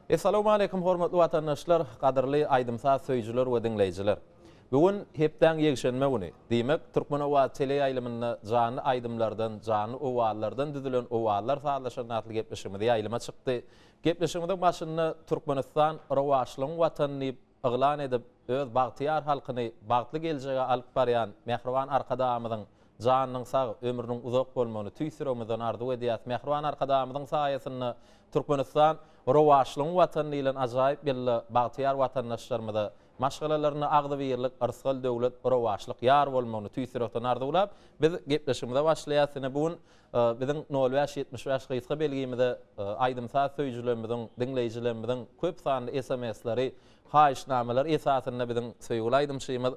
Essalawmaleýkum hormatly watandaşlar, gadyrly aýdym-saz söýüjiler we diňleýjiler. Bu gün hepdäň ýekşenbe güni. Diýmek, Türkmen owazy teleýaýlymynda janly aýdymlardan, janly owazlardan düzülen Owazlar sazlaşanda atly gepleşigimiz ýaýlyma çykdy. Gepleşigimiziň başynda Türkmenistan rowaçlygyň watany diýip yglan edip, öz bagtyýar halkyny bagtly geljege alyp barýan mähriban Arkadagymyzyň janynyň sag, ömrüniň uzak bolmagyny tüýs ýüregimizden arzuw edýäs. Mähriban Arkadagymyzyň saýasynda Türkmenistan rowaçlygyň watany diýlen ajaýyp ýylda bagtyýar watandaşlarymyza maşgalalarynda agzybirlik, yrsgal-döwlet, rowaçlyk ýar bolmagyny tüýs ýürekden arzuwlap, biz gepleşigimize başlaýarys. Ine, bu gün biziň nol bäş 75 gysga belgimize aýdym-saz söýüjilerimiziň, diňleýjilerimiziň köp sanly SMS-leri, haýyşnamalary esasynda biziň söýgüli aýdymçymyz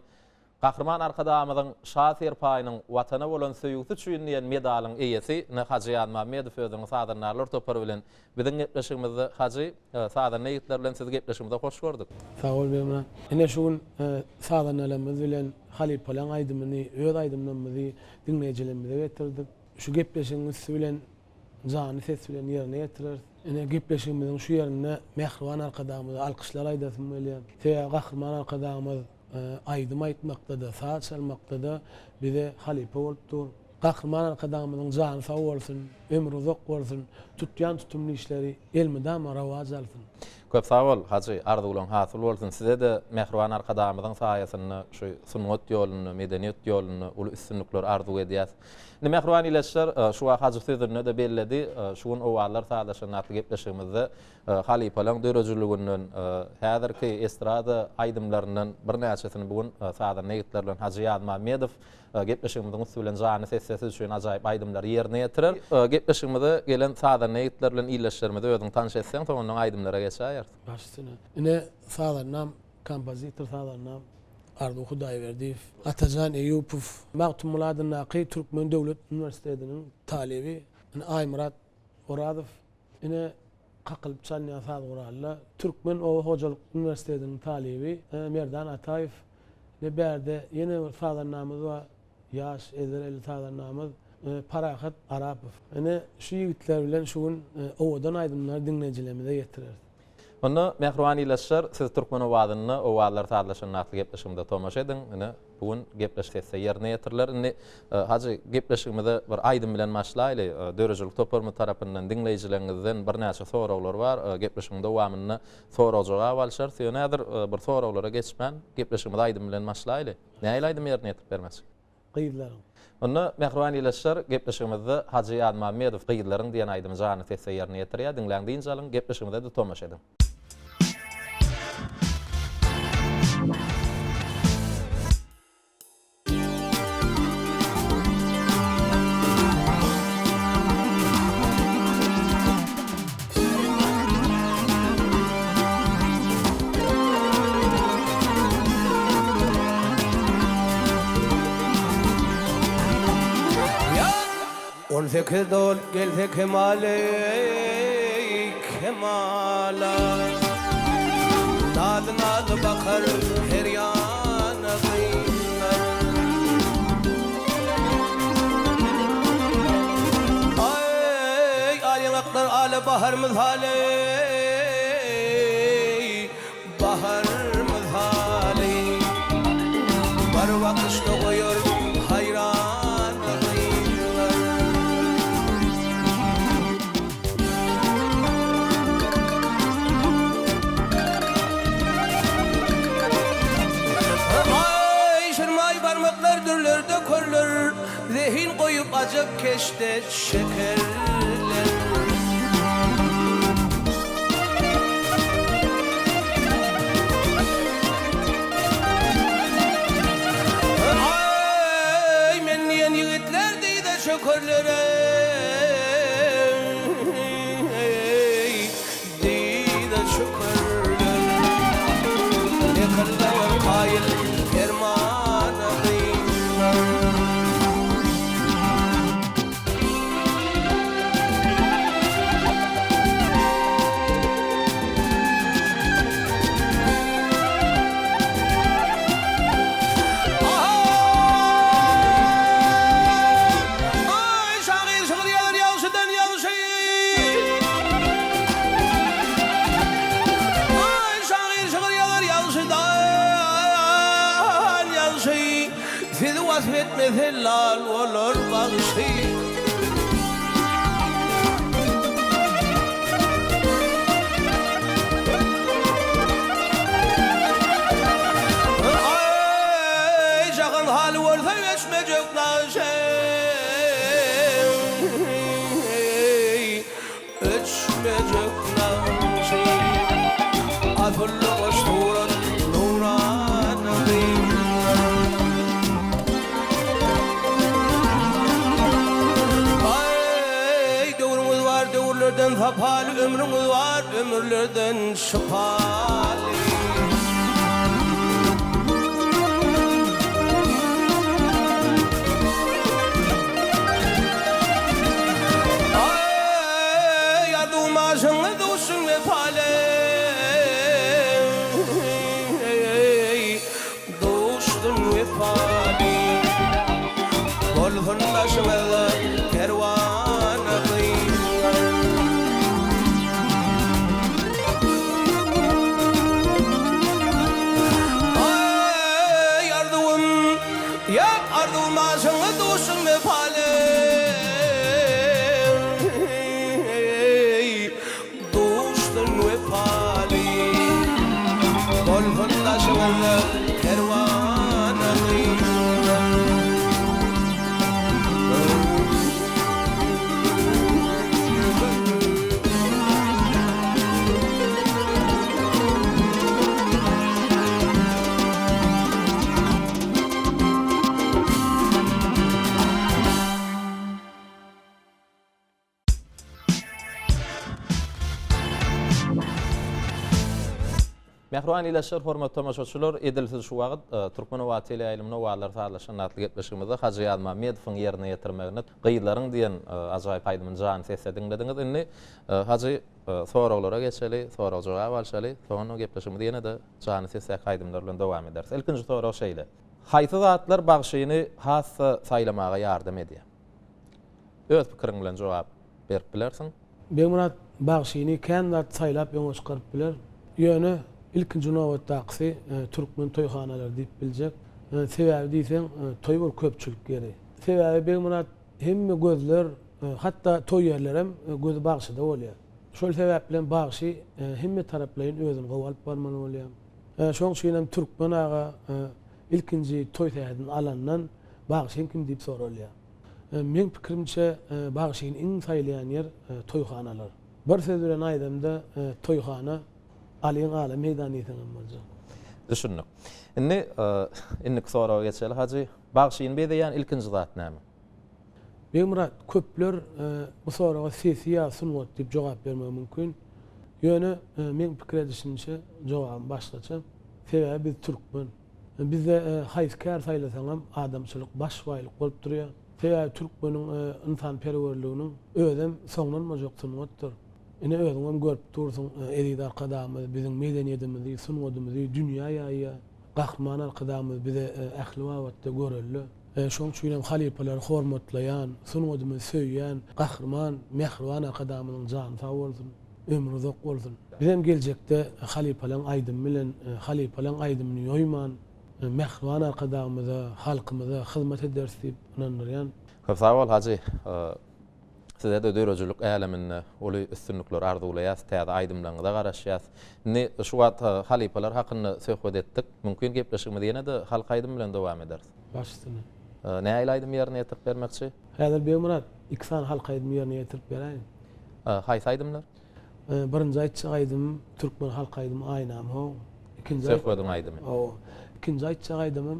Gahryman Arkadagymyzyň Şa serpaýynyň Watana bolan söýgüsi üçin diýen medalyň eýesi ine Hajy Ýazmämmedow özüniň sazandarlar topary bilen biziň gepleşigimizde Hajy, sazanda ýigitler bilen sizi gepleşigimize hoş gördük. Sag bol Begmyrat. Ine şu gün sazandalarymyz bilen halypalaň aýdymyny, öz aýdymlarymyzy diňleýjilerimize getirdik. Şu gepleşigiň üsti bilen janly ses bilen ýerine ýetireris. Ine gepleşigimiziň şu ýerinde mähriban Arkadagymyza alkyşlar aýdasym gelýär. Sebäbi Gahryman Arkadagymyz aýdym aýtmakda-da, saz çalmakda-da bize halypa bolup dur. Gahryman Arkadagymyzyň jany sag bolsun, ömri uzak bolsun, tutýan tutumly işleri elmydama rowaç alsyn. Köp sag bol, Hajy, arzuwlaň hasyl bolsun. Size-de mähriban Arkadagymyzyň saýasynda şu sungat ýolunda, medeniýet ýolunda uly üstünlikler arzuw edýäs. Indi mähriban ildeşler, şu wagt Hajy sözünde-de belledi, şu gün Owazlar sazlaşanda atly gepleşigimizde Halypalaň döredijiliginden, häzirki estrada aýdymlaryndan birnäçesini bu gün sazanda ýigitler bilen Hajy Ýazmämmedow gepleşigimiziň üsti bilen janly ses sesi üçin ajaýyp aýdymlary ýerine ýetirer. Gepleşigimize gelen sazanda ýigitler bilen ildeşlerimizi özüň tanyş etseň, soňundan aýdymlara geçäýeris. Baş üstüne. Ine, sazandam, kompozitor sazandam Arzuw Hudaýberdiýew, Atajan Eýupow, Magtymguly adyndaky Türkmen döwlet uniwersitetiniň talyby, ine, Aýmyrat Orazow, Ine, kakylyp çalynýan saz guralda Türkmen oba hojalyk uniwersitetiniň talyby Merdan Ataýew. Ine, bärde ýene bir sazandamyz bar, ýaş, ezber elli sazandamyz Parahat Arapow. Ine, şu ýigitler bilen şu gün owadan aýdymlary diňleýjilerimize ýetireris. Onda, mähriban ildeşler, siz Türkmen owazynda Owazlar sazlaşanda atly gepleşigimize tomaşa ediň. Ine, Bu gün gepleşik sesde ýerine ýetiriler. Indi, Hajy, gepleşigimize bir aýdym bilen başlaýly. Döredijilik toparymyz tarapyndan diňleýjileriňizden birnäçe soraglar bar. Gepleşigiň dowamynda sorag-jogap alşarys. Ýöne häzir bir soraglara geçmän, gepleşigimizi aýdym bilen başlaýly. Nähili aýdym ýerine ýetirip bermekçi? Gyzlaryň. Onda, mähriban ildeşler, gepleşigimizde Hajy Ýazmämmedow Gyzlaryň diýen aýdymy janly sesde ýerine ýetirýär. Diňläň, dynç alyň, gepleşigimize-de tomaşa ediň. On sekiz dolup gelse kemale, kemala. Nazy-nazy bakar her ýana gyzlar. Aý, al ýaňaklar ala bahar mysaly, Bahar mysaly. Bir bakyşda goýar haýran gyzlar. Aý, şirmaý barmaklar dürlerde körler, Zehin goýup ajap keşde şekerler. Aý, men diýen ýigitler diýde çökerler eý, diýde çökerler. Ne kylsaňam kaýyl permana gyzlar. Nasip etmese lal bolar bagşy. Aý, jahan haly bolsa öçmejek nagşy. Öçmejek nagşy. Asylly goş surat nurana gyz. Aý, döwrüňiz bar döwürlerden sapaly, ömrüňiz bar ömürlerden şypaly. Aý, arzuw maşyňa duşuň wepaly, Duşdun wepaly. Bolsun daşyňyzda perwana gyzlar. Aý, arzuwym, ýa arzuw maşyňa duşuň wepaly. Duşdun wepaly. Bolsun daşyňyzda perwana gyzlar. Mähriban ildeşler, hormatly tomaşaçylar, edil siz şu wagt e, Türkmen owazy teleýaýlymynda Owazlar sazlaşan atly gepleşigimizde Hajy Ýazmämmedowyň ýerine ýetirmeginde Gyzlaryň diýen e, ajaýyp aýdymyny janly sesde diňlediňiz. Indi e, Hajy soraglara geçeli, sorag-jogap alşaly, soňra gepleşigimizi ýene-de janly sesdäki aýdymlar bilen dowam ederis. Ilkinji sorag şeýle. Haýsy zatlar bagşyny has-da saýlamaga ýardam edýär? Öz pikiriň bilen jogap berip bilersiň. Begmyrat bagşyny kän zat saýlap öňe çykaryp biler. Ýöne ilkinji nobatdakysy türkmen toýhanalary diýip biljek. Sebäbi diýseň toý bir köpçülik ýeri. Sebäbi Begmyrat hemme gözler hatda toý ýerlerem gözi bagşyda bolýar. Şol sebäplem bagşy hemme taraplaýyn özüni gowy alyp barmaly bolýar. Şoň üçinem türkmen aga ilkinji toý sähedini alandan bagşyň kim diýip soralýar. Meň pikirimçe bagşyny iň saýlaýan ýer toýhanalar. Bir söz bilen aýdamda toýhana alyň ala meýdan diýseňem boljak. Düşündik. Indi indiki soraga geçeli Hajy. Bagşyny bezeýän ilkinji zat näme? Begmyrat, köpler bu soraga sesi ýa sungat diýip jogap bermegi mümkin. Ýöne meň pikir edişimçe jogabym başgaça. Sebäbi biz türkmen. Bizde haýsy kär saýlasaňam adamçylyk baş baýlyk bolup durýar. Sebäbi türkmeniň ynsanperwerliginiň özem soňlanmajak sungatdyr. Ine özüňem görüp dursuň eziz Arkadagymyz biziň medeniýedimizi, sungadymyzy dünýä ýaýýar. Gahryman Arkadagymyz bize ähli babatda görelde. Şonuň üçin hem halypalary hormatlaýan, sungadymyzy söýýän Gahryman, mähriban Arkadagymyzyň jany sag bolsun, ömri uzak bolsun! Bizem geljekde halypalaryň aýdymy bilen, halypalaryň aýdymyny ýoýman, mähriban Arkadagymyza, halkymyza hyzmat ederis diýip ynandyrýan. Köp sag bol Hajy. Size-de döredijilik äleminde uly üstünlikler arzuwlaýas, täze aýdymlaryňyza garaşýas. Indi şu wagt halypalar hakynda söhbet etdik. Mümkin gepleşigimizi ýene-de halk aýdymy bilen dowam ederis. Baş üstüne. Nähili aýdym ýerine ýetirip bermekçi? Häzir Begmyrat, iki sany halk aýdymy ýerine ýetirip beräýiň. Haýsy aýdymlar? Birinji aýtjak aýdymym türkmen halk aýdymy Aýnam how. Ikinji Söhbediň aýdymy. Hawa. Ikinji aýtjak aýdymym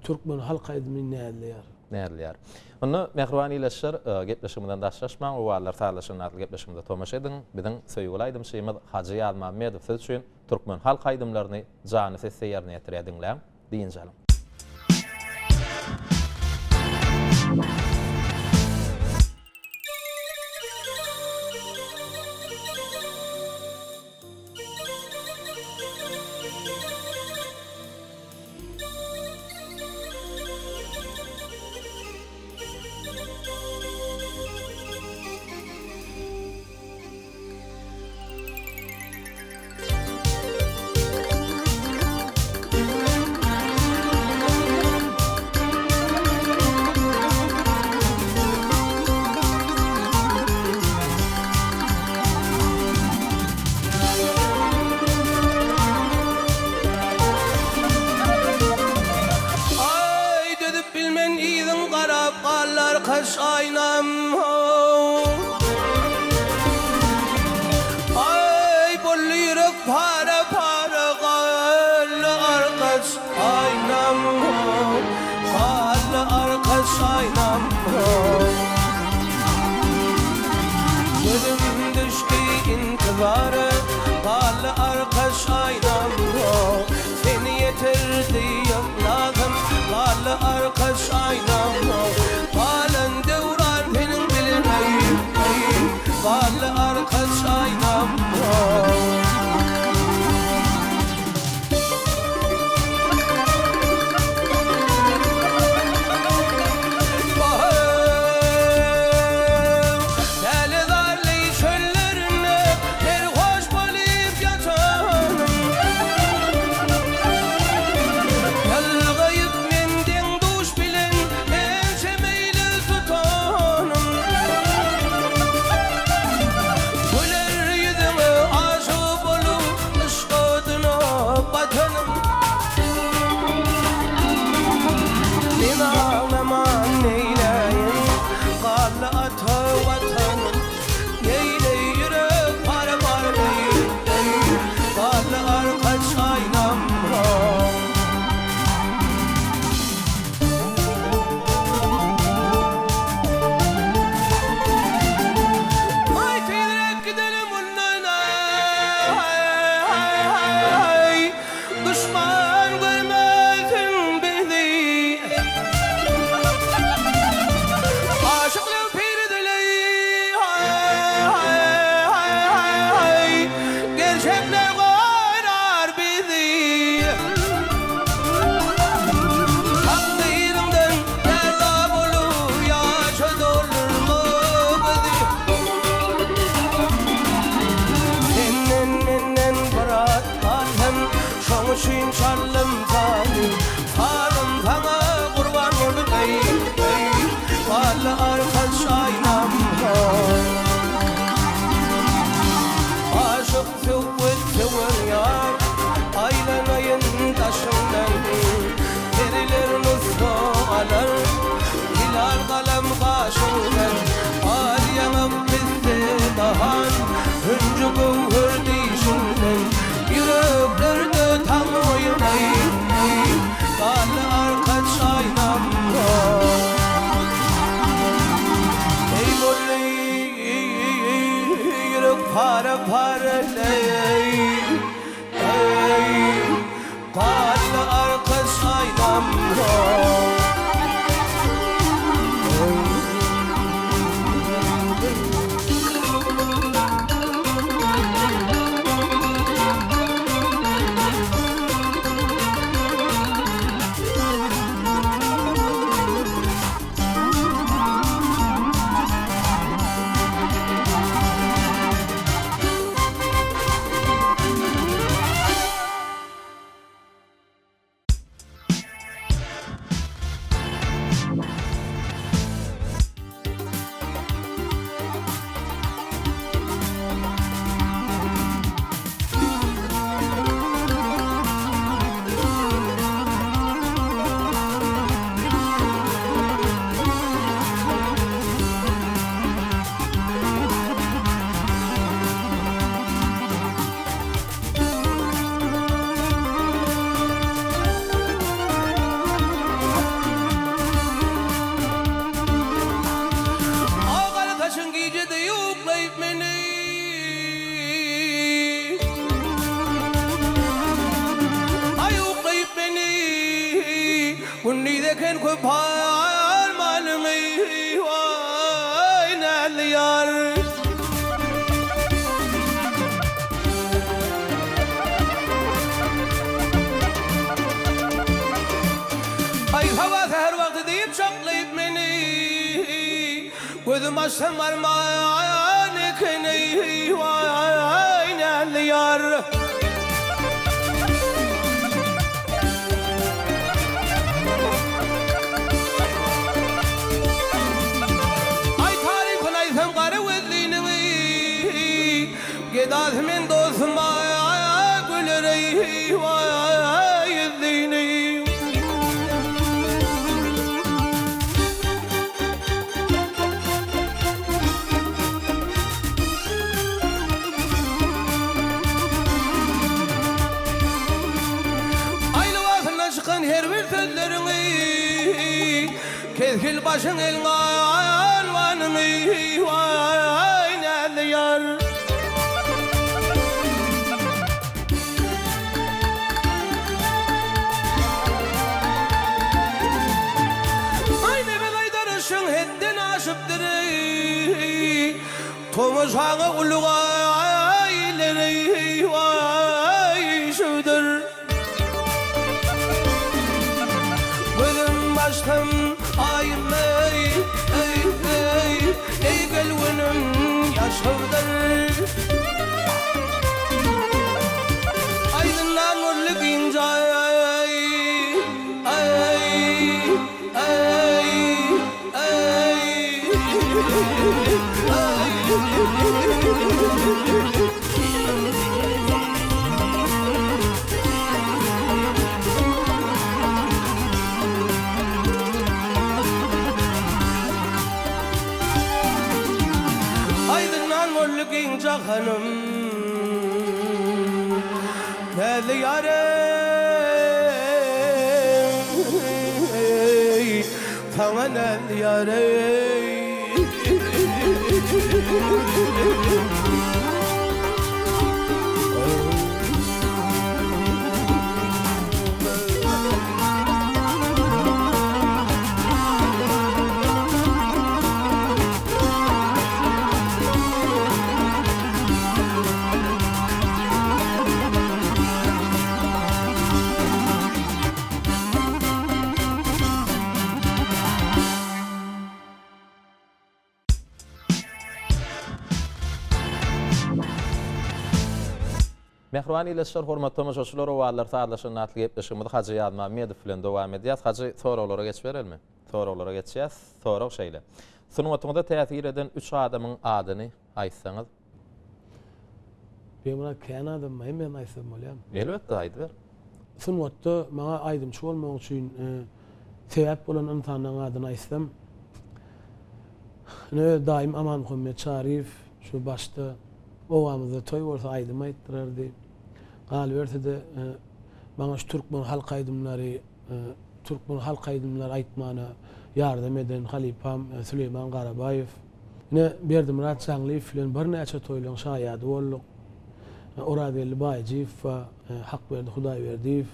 türkmen halk aýdymy Näzli ýar. Näzli ýar. Onda mähriban ildeşler, gepleşigimizden daşlaşmaň, Owazlar sazlaşygyny atly gepleşigimize tomaşa ediň. Biziň söýgüli aýdymçymyz Hajy Ýazmämmedow siz üçin türkmen halk aýdymlaryny janly sesde ýerine ýetirýär diňläň, dynç alyň. para para Gally arkaç aýnam Gally arkaç aýnam Gözüm düşdi intizara Gally arkaç aýnam Seni ýetirdi ýygnagym Gally arkaç aýnam Galan döwran seniň bilen eý, eý, Gally arkaç aýnam. Däli-zarly çöllerinde serhoş bolup ýatanym. Ýalgaýyp men deň-duş bilen ençe meýli tutanym. Güler ýüzüňe aşyk bolup yşk oduna batanym. Men aglaman neýläýin, Garly ata Watanym. Neýleý ýürek para-para eý, Garly arkaç aýnam. Aý tizräk gidelim mundan aý, Duşman görmesin bizi. Aşyklyk piri dileý aý, Gerçekler gorar bizi. Takdyryňdan näza bolup ýaşa doldurma bizi. Senden menden bir at galsyn, şoň üçin çaldym sany. Sazym saňa gurban bolup eý, eý, Garly arkaç aýnam. Aşyk söhbet söwer ýar, Aýlanaýyn daşyňdan. Periler nusga alar, Hilal galam gaşyňdan. Al ýaňak pisse dahan, Hünji göwher dişiňden. Ýüreklerde taň oýnaýyn, Garly arkaç aýnam. Eý boldy ýürek para-para leý, eý, Garly arkaç aýnam. Agala taşyň gijede ýuklaýyp meni. Aý uklaýyp meni. Gündiz eken köp armanyňy waý näzli ýar. Aý saba säher wagty diýip çaklaýyp meni. Gözüm açsam arman ekeni waý näzli ýar. Aý tarypyny aýtsam gara gözliniň Gedasy men dostum güler eý waý ýüzlini. Kesgil başyň eliň alwanyny waý näzli ýar. Aý nebel aýdaryşyň hetden aşypdyr eý. Tomaşaňa uly gaýylar eý waý şudur. Gözüm başym aýym eý eý eý eý gelgünim ýaşawdyr. Aýdyndan nurly giň jaý eý eý eý. Aýdyndan boldy giň jahanym Näzli ýarym Saňa näzli ýarym. Mähriban ildeşler, hormatly tomaşaçylar, Owazlar sazlaşanda atly gepleşigimizi Hajy Ýazmämmedow bilen dowam edýäs. Hajy, soraglara geçiberelmi? Soraglara geçýäs. Sorag şeýle. Sungatyňyza täsir eden üç adamyň adyny aýtsaňyz? Begmyrat kän adam bar, hemmesini aýtsam bolýarmy? Elbetde, aýdyber. Sungatda maňa aýdymçy bolmak üçin sebäp bolan ynsanlaryň adyny aýtsam, ine öz daýym Amanmuhammet Çaryýew şu başda obamyzda toý bolsa aýdym aýtdyrardy. Galyberse-de, maňa şu türkmen halk aýdymlary, türkmen halk aýdymlary aýtmana ýardam eden halypam Süleýman Garabaýew. Ine, Berdimyrat Jaňlyýew bilen birnäçe toýlaryň şaýady bolduk. Orazgeldi Baýjyýew bar, Hakberdi Hudaýberdiýew,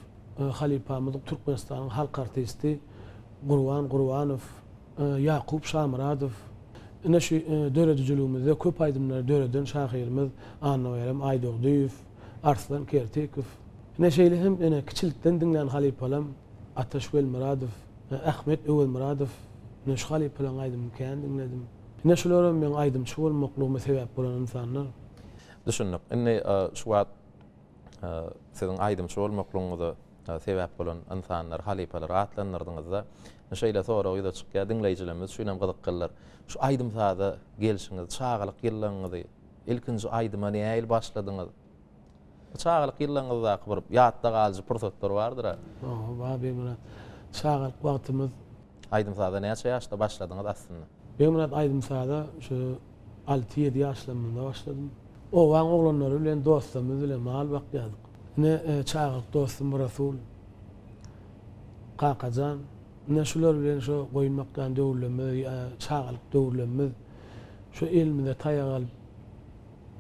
halypamyz Türkmenistanyň halk artisti Gurban Gurbanow, Ýakup Şamyradow. Ine, şu döredijiligimizde köp aýdymlary döreden şahyrymyz Annabaýram Aýdogdyýew, Arslan Kertikow. Ine, şeýle hem ine, kiçilikden diňlän halypalam Ataş Welmyradow. Ahmet Öwezmyradow, Men şu halypalaryň aýdymyny kän diňledim. Ine şularam meň aýdymçy bolmaklygyma sebäp bolan ynsanlar. Düşündik. Indi şu wagt siziň aýdymçy bolmaklygyňyza sebäp bolan ynsanlar, halypalary atlandyrdyňyzda, şeýle sorag ýüze çykýar, diňleýjilerimiz üçin hem gyzyklydyr. Şu aýdym-saza gelşiňiz, çagalyk ýyllaryňyzy, ilkinji aýdyma nähili başladyňyz? Çagalyk ýyllaryňyzdaky bir ýatda galyjy pursatlar bardyr-a? Hawa, bar Begmyrat. Çagalyk wagtymyz. Aýdym-saza näçe ýaşda başladyňyz aslynda? Begmyrat aýdym-saza şu alty-ýedi ýaşlarymyzda başladym. Obaň oglanlary bilen, dostlarymyz bilen mal bakýardyk. Ine, çagalyk dostum Rasul, Kakajan. Ine, şular bilen şo goýun bakýan döwürlerimiz, çagalyk döwürlerimiz şo elimize taýak alyp,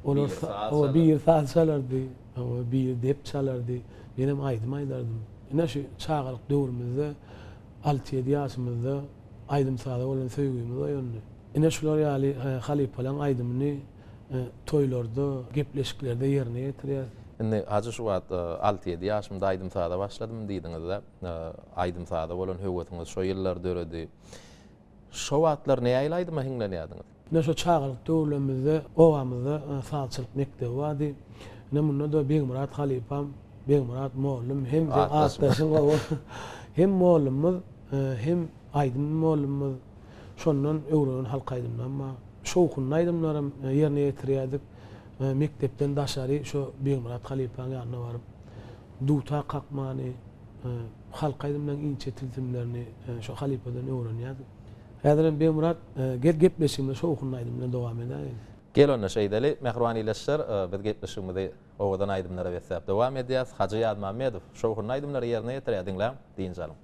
Olar hawa biri saz çalardy, hawa biri dep çalardy. Menem aýdym aýdardym. Ine şu çagalyk döwrümizde alty-ýedi ýaşymyzda aýdym-saza bolan söýgimiz oýandy. Ine şular ýaly halypalaň aýdymyny toýlarda, gepleşiklerde ýerine ýetirýäs. Indi Hajy şu wagt alty-ýedi ýaşymda aýdym-saza başladym diýdiňiz-de. Aýdym-saza bolan höwesiňiz şo ýyllar döredi. Şo wagtlar nähili aýdyma hiňlenýärdiňiz? Ine şo çagalyk döwürlerimizde obamyzda sazçylyk mekdebi bardy. Ine munda-da Begmyrat halypam, Begmyrat mollum hem seň atdaşyň gowy. Hem mollumyz, hem aýdym mollumyz. Şondan öwrenen halk aýdymlam bar. Şowhunly aýdymlaram ýerine ýetirýärdik. Mekdepden daşary şo Begmyrat halypaň ýanyna baryp, dutar kakmany, halk aýdymlaryň inçe tilsimlerini şo halypadan öwrenýärdik. Häzirem Begmyrat, gel gepleşigimizi şowhunly aýdym bilen dowam edäýeli. Gel onda şeýdeli, mähriban ildeşler, biz gepleşigimizi owadan aýdymlara besläp dowam edýäs. Hajy Ýazmämmedow şowhunly aýdymlary ýerine ýetirýär, diňläň, dynç alyň.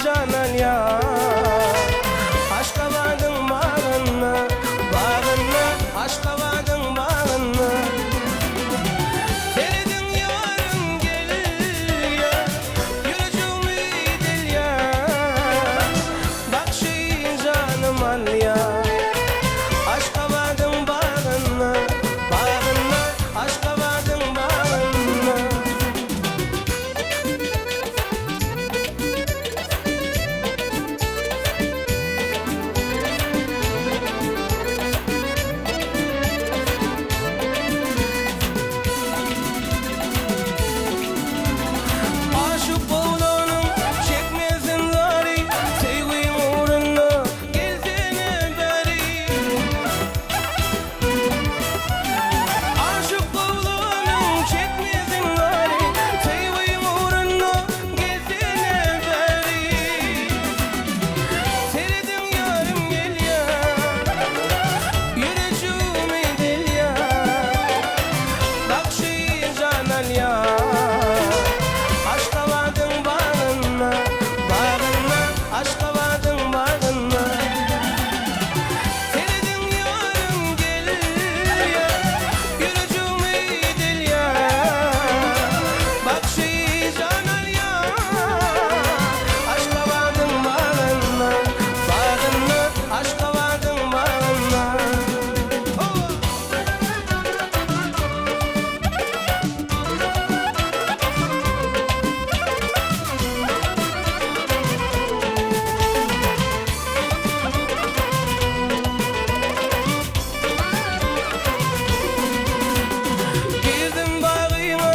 jan alýar Aşgabadyň bagynda, bagynda, Aşgabadyň bagynda. Serediň ýarym gelýär, Ýürejigimi dilýär, Bagşy janym alýar. Aşgabadyň bagynda, bagynda, Aşgabadyň bagynda. Aşyk bolanyň çekmesin zary, Söýgiň ugrunda gelsene bäri. Aşyk bolanyň çekmesin zary, Söýgiň ugrunda gelsene bäri. Serediň ýarym gelýär, Ýürejigimi delýär. Bagşy jan alýar Aşgabadyň bagynda, bagynda, Aşgabadyň bagynda. Serediň ýarym gelýär, Ýürejigimi delýär. Bagşy jan alýar Aşgabadyň bagynda, bagynda, Aşgabadyň bagynda. Girdim bagyňa,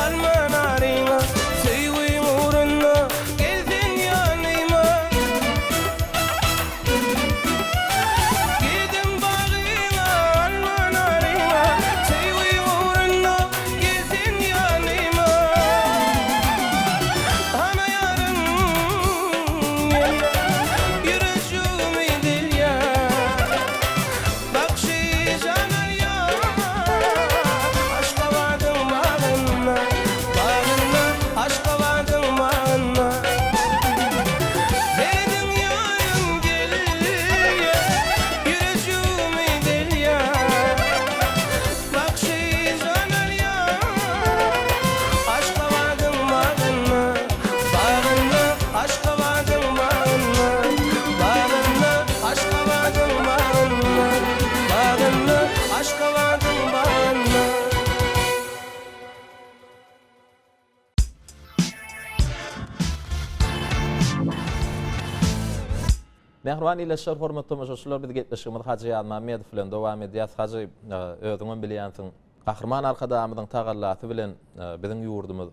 alma naryňa, Söýgiň ugrunda gel sen ýanyma. Girdim bagyňa, alma naryňa, Söýgiň ugrunda gel sen ýanyma. Hana ýarym gelýär, Ýürejigimi delýär. Bagşy jan alýar, Aşgabadyň bagynda, bagynda, Aşgabadyň bagynda. Serediň ýarym gelýär, Ýürejigimi delýär. Bagşy jan alýar, Aşgabadyň bagynda, bagynda, Aşgabadyň bagynda, bagynda, Aşgabadyň bagynda, bagynda, Aşgabadyň bagynda. Mähriban ildeşler, hormatly tomaşaçylar, biz gepleşigimizi Hajy Ýazmämmedow bilen dowam edýäs. Hajy, özüňem bilýänsiň, Gahryman Arkadagymyzyň tagallasy bilen biziň ýurdumyz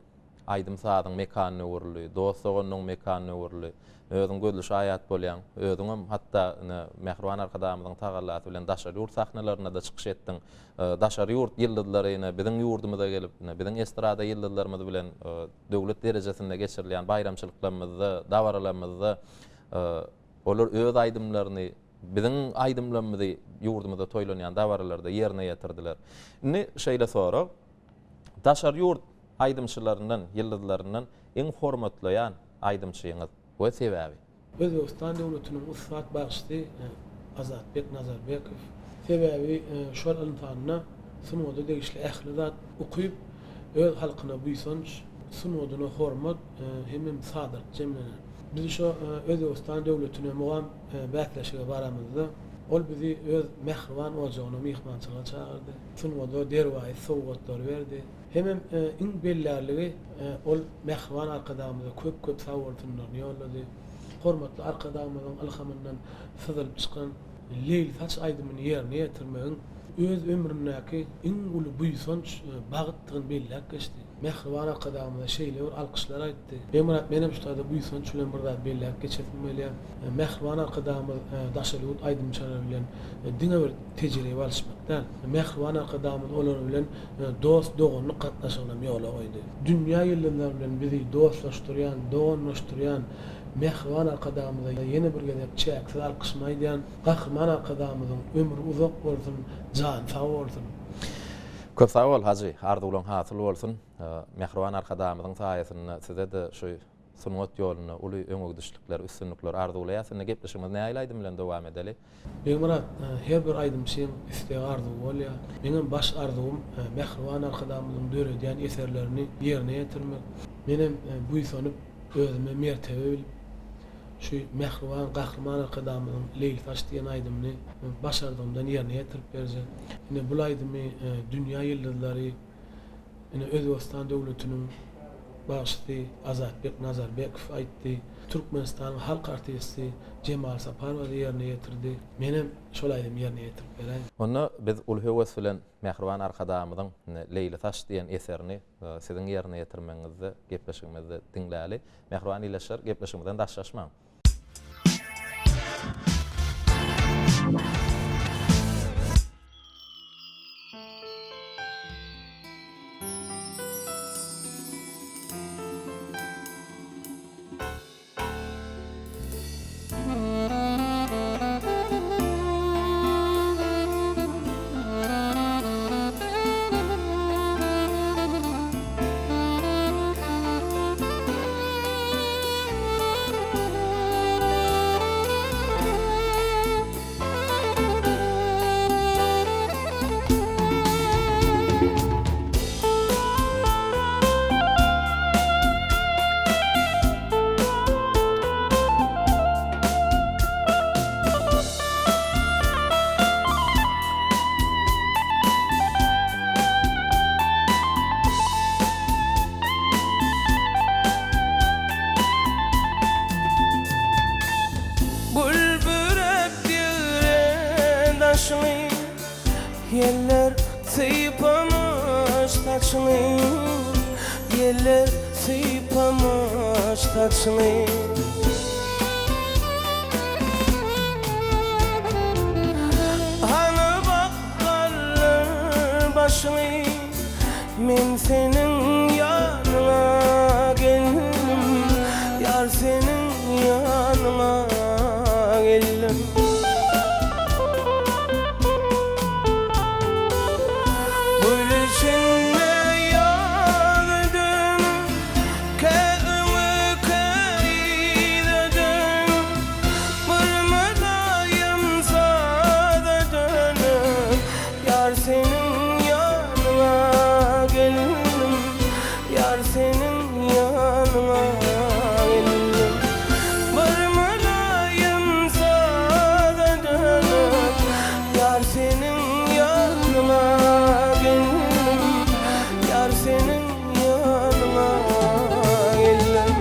aýdym-sazyň mekanyna öwrüldi, dost-doganlygyň mekanyna öwrüldi. Özüň gözli şaýat bolýaň. Özüňem hatda ine, mähriban Arkadagymyzyň tagallasy bilen daşary ýurt sahnalarynda-da çykyş etdiň. Daşary ýurt ýyldyzlary ine, biziň ýurdumyza gelip, ine, biziň estrada ýyldyzlarymyz bilen döwlet derejesinde geçirilýän baýramçylyklarymyzda, dabaralarymyzda olar öz aýdymlaryny, biziň aýdymlarymyzy ýurdumyzda toýlanýan dabaralarda ýerine ýetirdiler. Indi şeýle sorag, daşary ýurt aýdymçylaryndan, ýyldyzlaryndan iň hormatlaýan aýdymçyňyz we sebäbi? Özbegistan döwletiniň ussat bagşysy Azatbek Nazarbekow. Sebäbi şol ynsanda sungata degişli ähli zat, ukyp, öz halkyna buýsanç, sungatyna hormat hemem sadalyk jemlenen. Biz şo Özbegistan döwletine mugam bäsleşige baramyzda, ol bizi öz mähriban ojagyna myhmançylyga çagyrdy. Sungata derwaýys sowgatlary berdi. Hemem iň bellärligi ol mähriban Arkadagymyza köp-köp sagbolsunlaryny ýollady. Hormatly Arkadagymyzyň ylhamyndan syzylyp çykan Leýlisaç aýdymyny ýerine ýetirmegiň öz ömründäki iň uly buýsanç, bagtdygyny belläp geçdi. Mähriban Arkadagymyza şeýle bir alkyşlar aýtdy. Begmyrat menem şu taýda buýsanç bilen bir zat belläp geçesim gelýär. Mähriban Arkadagymyz daşary ýurt aýdymçylary bilen diňe bir tejribe alyşmak däl, Mähriban Arkadagymyz olar bilen dost-doganlyk gatnaşygynam ýola goýdy. Dünýä ýyldyzlary bilen bizi dostlaşdyrýan, doganlaşdyrýan Mähriban Arkadagymyza ýene bir gezek çäksiz alkyşymy aýdýan. Gahryman Arkadagymyzyň ömri uzak bolsun, jany sag bolsun! Köp sag bol, Hajy! Arzuwlaň hasyl bolsun! Mähriban Arkadagymyzyň saýasynda size-de şu. sungat ýolunda uly öňegidişlikler, üstünlikler arzuwlaýas. Indi gepleşigimizi nähili aýdym bilen dowam edeli? Begmyrat, her bir aýdymçyň isleg-arzuwy bolýar. Meňem baş arzuwym mähriban Arkadagymyzyň döredýän eserlerini ýerine ýetirmek. Menem buýsanyp, özüme mertebe bilip, şu mähriban Gahryman Arkadagymyzyň Leýlisaç diýen aýdymyny başardygymdan ýerine ýetirip berjek. Ine, bul aýdymy dünýä ýyldyzlary, ine, Özbegistan döwletiniň bagşysy Azatbek Nazarbekow aýtdy. Türkmenistanyň halk artisti Jemal Saparowa-da ýerine ýetirdi. Menem şol aýdymy ýerine ýetirip beräýin. Onda biz uly höwes bilen mähriban Arkadagymyzyň Leýlisaç diýen eserini siziň ýerine ýetirmegiňizde gepleşigimizde diňläli. Mähriban ildeşler, gepleşigimizden daşlaşmaň. Gül bürep ýüren daşyňy, Ýeller sypamyş saçyňy, Ýeller sypamyş saçyňy. Hany bak galdyr başyňy, Men seniň ýanyňa geldim, Ýar seniň ýanyňa geldim. Gül içinde ýaz dönüp, Kä öňe, kä yza dönüp, Bir mylaýym saza dönüp, Ýar seniň ýanyňa geldim, Ýar seniň ýanyňa geldim. Bir mylaýym saza dönüp, Ýar seniň ýanyňa geldim, Ýar seniň ýanyňa geldim.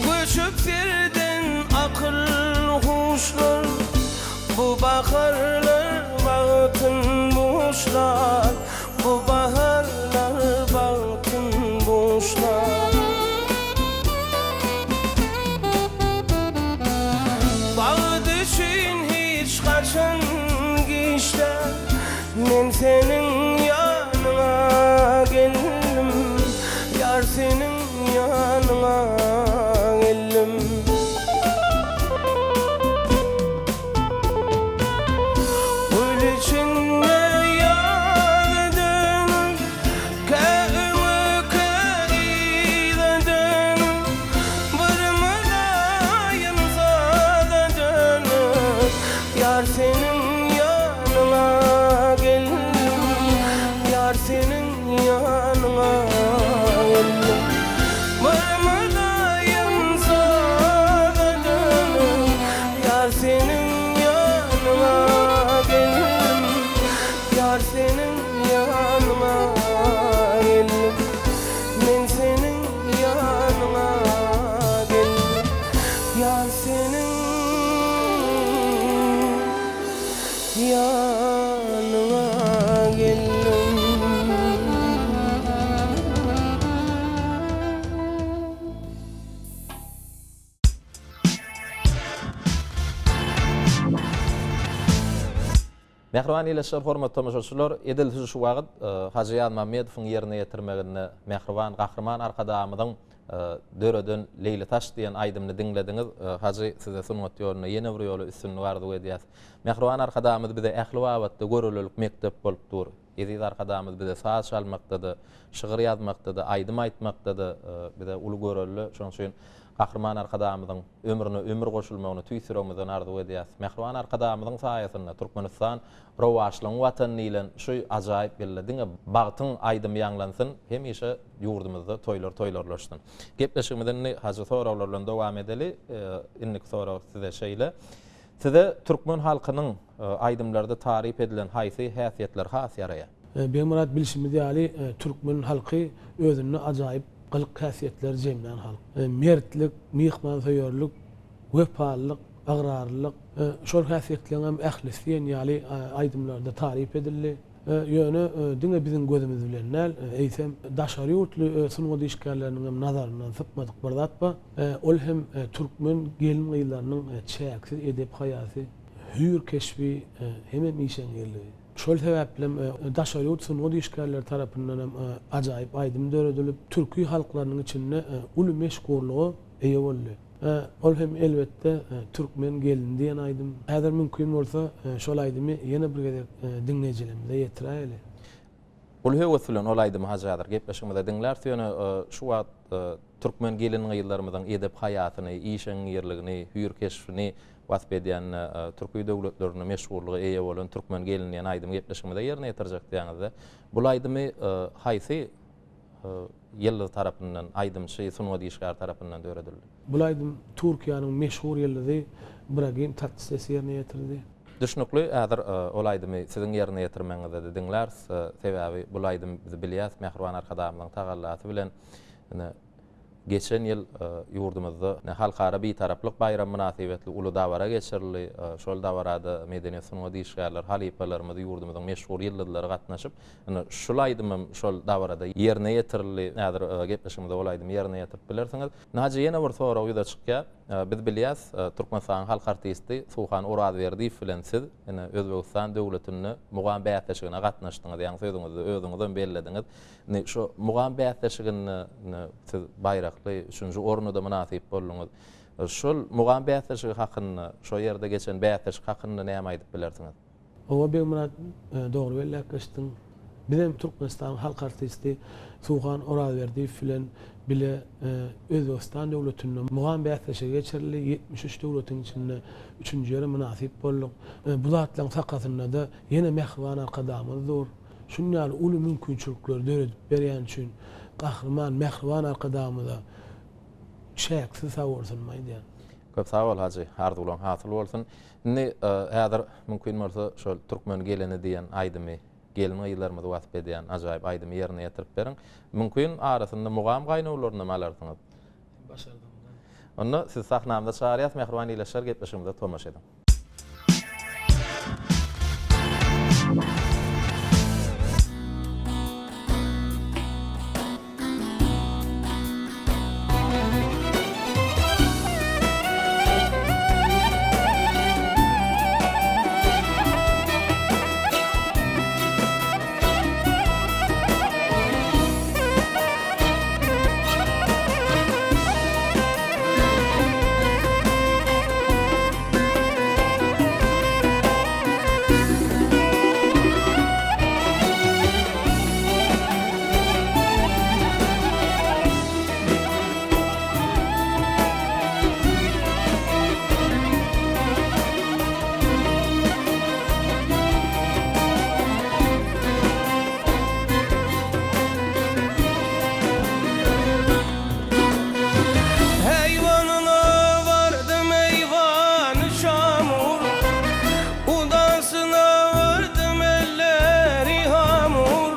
Göçüp serden akyl-huşlar, Bu baharlar bagtyn buşlar, Bu baharlar bagtyn buşlar. Bagt üçin hiç haçan giç däl, Men seniň ýanyňa geldim, Ýar seniň ýanyňa geldim. Gül içinde ýaz dönüp, Kä öňe, kä yza dönüp, Bir mylaýym saza dönüp, Ýar seniň ýanyňa geldim, Ýar seniň ýanyňa geldim. Bir mylaýym saza dönüp, Ýar seniň ýanyňa geldim, Ýar seniň ýanyňa geldim. Men seniň ýanyňa geldim, Ýar seniň ýanyňa geldim. Mähriban ildeşler, hormatly tomaşaçylar, edil siz şu wagt Hajy Ýazmammedowyň ýerine ýetirmeginde mähriban Gahryman Arkadagymyzyň döreden Leýli saç diýen aýdymyny diňlediňiz. Hajy, size sungat ýolunda ýene bir ýola üstünlik arzuw edýäs. Mähriban Arkadagymyz bize ähli babatda görelelik mekdep bolup dur. Eziz Arkadagymyz bize saz çalmakda-da, şygyr ýazmakda-da, aýdym aýtmakda-da bize uly görelde. Şonuň üçin Gahryman Arkadagymyzyň ömrüne ömür goşulmagyny tüýs ýüregimizden arzuw edýäris. Mähriban Arkadagymyzyň saýasynda Türkmenistan rowaçlygyň Watany diýlen şu ajaýyp ýylda diňe bagtyň aýdymy ýaňlansyn, hemişe ýurdumyzda toýlar toýlarlaşsyn. Gepleşigimizi indi Hajy soraglar bilen dowam edeli. Indiki sorag size şeýle. Size türkmen halkynyň aýdymlarda taryp edilen haýsy häsiýetler has ýaraýar? Begmyrat bilşimiz ýaly türkmen halky özünde ajaýyp gylyk-häsiýetleri jemlän halk. Mertlik, myhmansöýerlik, wepalylyk, ygrarlylyk şol häsiýetleriň hem ählisi diýen ýaly aýdymlarda taryp edildi. Ýöne diňe biziň gözümiz bilen däl, eýsem daşary ýurtly sungat işgärleriniň hem nazaryndan sypmadyk bir zat bar. Ol hem türkmen gelin-gyzlarynyň çäksiz edep-haýasy, hüýr keşbi hemem işeňňirligi. Şol sebäplem daşary ýurt sungat işgärleri tarapyndan hem ajaýyp aýdym döredilip, türki halklarynyň içinde uly meşhurlyga eýe boldy. Ol hem elbetde Türkmen gelini diýen aýdym. Häzir mümkin bolsa şol aýdymy ýene bir gezek diňleýjilerimize ýetiräýeli. Uly höwes bilen ol aýdymy Hajy häzir gepleşigimizde diňläris. Ýöne şu wagt türkmen gelin-gyzlarymyzyň edep-haýasyny, işeňňirligini, hüýr-keşbini wasp edýän türki döwletlerinde meşhurlyga eýe bolan Türkmen gelini diýen aýdymy gepleşigimize ýerine ýetirjek diýýäňizde. Bul aýdymy haýsy ýyldyz tarapyndan, aýdymçy, sungat işgäri tarapyndan döredildi? Bul aýdym Türkiýäniň meşhur ýyldyzy Ibragim Tatlyses ýerine ýetirdi. Düşnükli, häzir ol aýdymy siziň ýerine ýetirmegiňizde-de diňläris. Sebäbi bul aýdym biz bilýäs, Mähriban Arkadagymyzyň tagallasy bilen ine geçen ýyl ýurdumyzda Halkara Bitaraplyk baýramy mynasybetli uly dabara geçirildi. Şol dabarada medeniýet sungat işgärleri, halypalarymyz, ýurdumyzyň meşhur ýyldyzlary gatnaşyp, ine şul aýdymam şol dabarada ýerine ýetirildi. Häzir gepleşigimizde ol aýdymy ýerine ýetirip bilersiňiz. Naji ýene bir sorag ýüze çykýar. Biz bilýäs, Türkmenistanyň halk artisti Suhan Orazberdiýew bilen siz ine Özbegistan döwletinde mugam bäsleşigine gatnaşdyňyz, ýaňy sözüňizde özüňizem bellediňiz. Indi şu mugam bäsleşiginde ine siz baýrakly üçünji orna-da mynasyp bolduňyz. Şol mugam bäsleşigi hakynda, şo ýerde geçen bäsleşik hakynda näme aýdyp bilersiňiz? Hawa Begmyrat dogry belläp geçdiň. Bizem Türkmenistanyň halk artisti Suhan Orazberdiýew bilen bile Özbegistan döwletinde mugam bäsleşigi geçirildi, 73 döwletiň içinde üçünji ýere mynasyp bolduk. Bu zatlaryň sakasynda-da ýene mähriban Arkadagymyz dur. Şunuň ýaly uly mümkinçilikleri döredip berýäni üçin Gahryman, mähriban Arkadagymyza çäksiz sagbolsunymy aýdýan. Köp sag bol Hajy, arzuwlaň hasyl bolsun. Indi häzir mümkin bolsa şol Türkmen gelini diýen aýdymy, gelin-gyzlarymyzy wasp edýän ajaýyp aýdymy ýerine ýetirip beriň. Mümkin arasynda mugam gaýnawlarynam alarsyňyz. Başardygymdan. Onda sizi sahnamyza çagyrýas, mähriban ildeşler gepleşigimize tomaşa ediň. Eýwanyna bardym eýwany şamur Udasyna bardym elleri hamur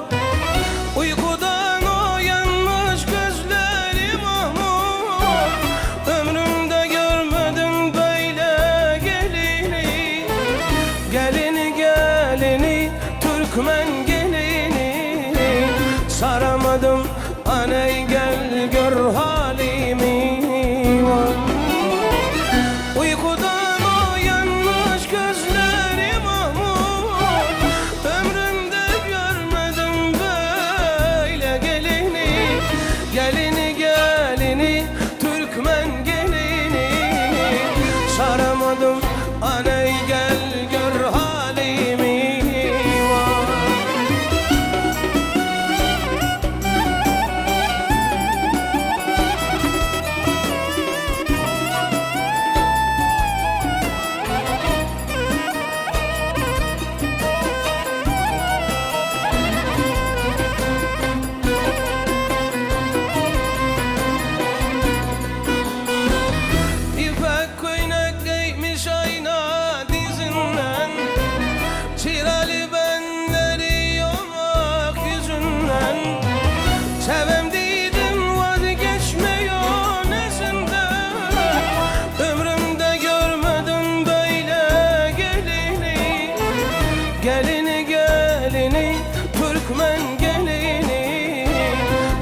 Uýkudan oýanmyş gözleri mahmur Ömrümde görmedim beýle gelini Gelini gelini türkmen gelini Saramadym Aneý gel gör halymy Vay. Uýkudan oýanmyş gözleri mahmur.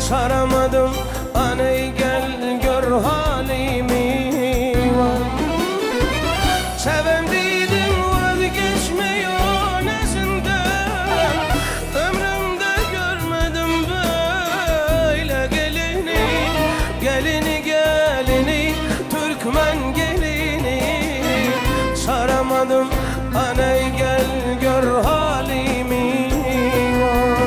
Saramadym Aneý gel gör halymy Vay Sevem diýdim vazgeçme ýönezinden Ömrümde görmedim böyle gelini Gelini gelini Türkmen gelini Saramadym Aneý gel gör halymy Vay.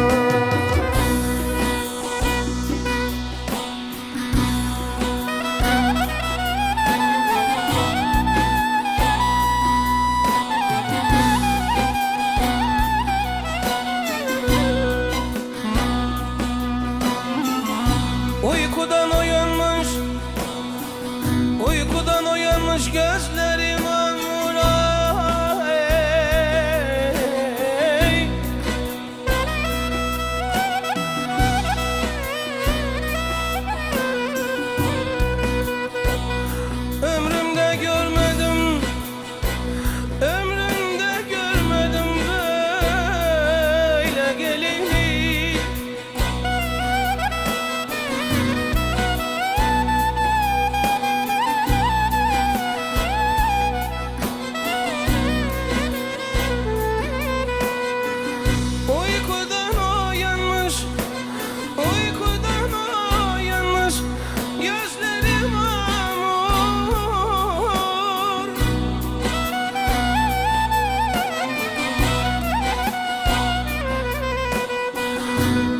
Uykudan oyanmış Uykudan oyanmış gözlerim amur ey. Ömrümde görmedim Ömrümde görmedim böyle gelini Uykudan oyanmış, uykudan oyanmış Gözlerim amur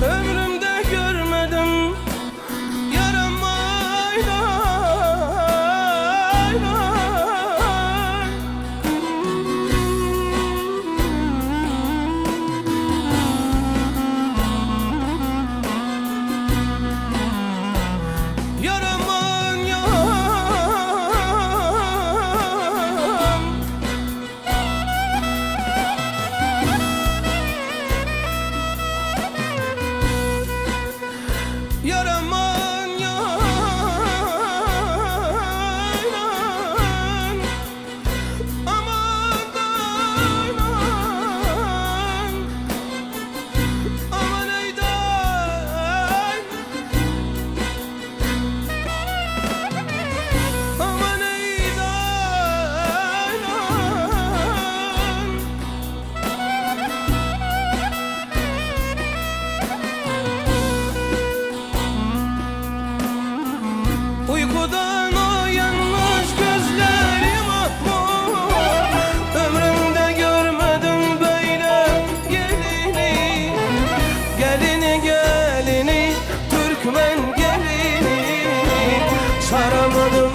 Ömrümde görmedim yaram ay ay ay. Yaraman yaram Yaraman yaran Aman dayan Aman ey day Aman ey dayan Uykudan uyanmış gözlerim ahmur Ömrümde görmedim böyle gelini Gelini gelini Türkmen gelini Saramadım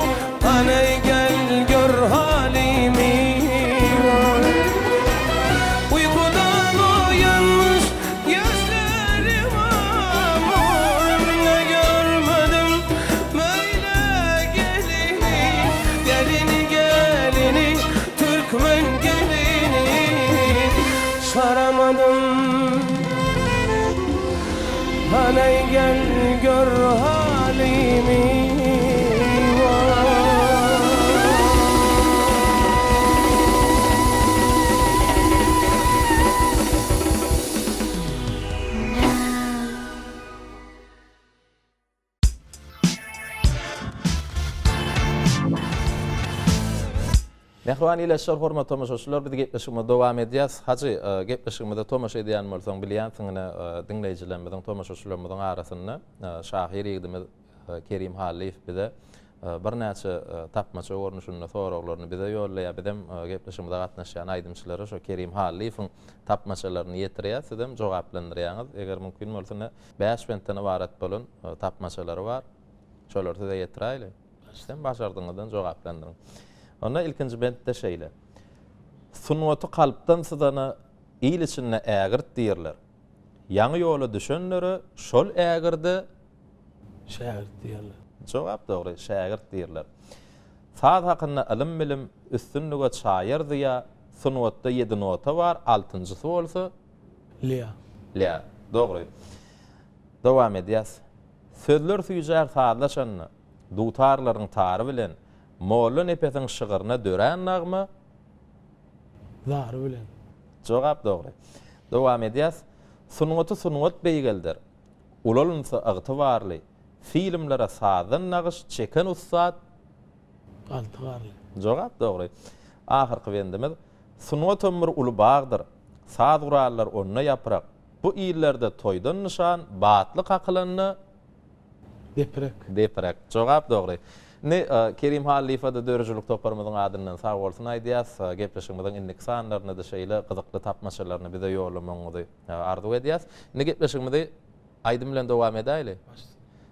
aney gel gör halimi Vay. Uykudan uyanmış gözlerim amur Ömrümde görmedim böyle gelini Gelini gelini Türkmen gelini Saramadım Haney gel gör halimi Vay. Mähriban ildeşler, hormatly tomaşaçylar, biz gepleşigimizi dowam edýäs. Hajy, e, gepleşigimize tomaşa edýän bolsaň, bilýänsiň ine, e, diňleýjilerimiziň, tomaşaçylarymyzyň arasynda e, şahyr ýigidimiz Kerim Hallyýew bize birnäçe tapmaça görnüşinde soraglaryny bize ýollaýar. Bizem gepleşigimize gatnaşýan aýdymçylara şo Kerim Hallyýewiň tapmaçalaryny ýetirýäs, sizem jogaplandyrýaňyz. Eger mümkin bolsa ine bäş bentden ybarat bolan tapmaçalary bar. Şolary size ýetiräýeli. Sizem başardygyňyzdan jogaplandyryň. Onda ilkinji bentde şeýle. Sungaty kalpdan syzana il içinde ägirt diýerler. Ýaňy ýola düşenlere şol ägirde Şägirt diýerler. Jogap dogry, şägirt diýerler. Saz hakynda ylym-bilim üstünlige çaýar zyýa, sungatda ýedi nota bar, altynjysy bolsa. Lýa. Lýa. Dogry. Dowam edýäs. Sözler süýjär sazlaşanda, dutarlaryň tary bilen, Molla Nepesiň şygryna dörän nagma. Zary bilen. Jogap dogry. Dowam edýäs. Sungaty sungat beýgelder. Ulalynsa ygtybarly, Filmlere sazdan nagyş çeken ussat. Alty Garly. Jogap dogry. Ahyrky bendimiz, Sungatam bir uly bagdyr, Saz gurallar onda ýaprak. Bu illerde toýdan nyşan, Batly kakylanda. Deprek. Deprek. Jogap dogry. Indi Kerim Hallyýewe-de döredijilik toparymyzyň adyndan sag bolsun aýdýas. Gepleşigimiziň indiki sanlarynda-da şeýle gyzykly tapmaçalaryny bize ýollamagyňyzy arzuw edýäs. Indi gepleşigimizi aýdym bilen dowam edäýli.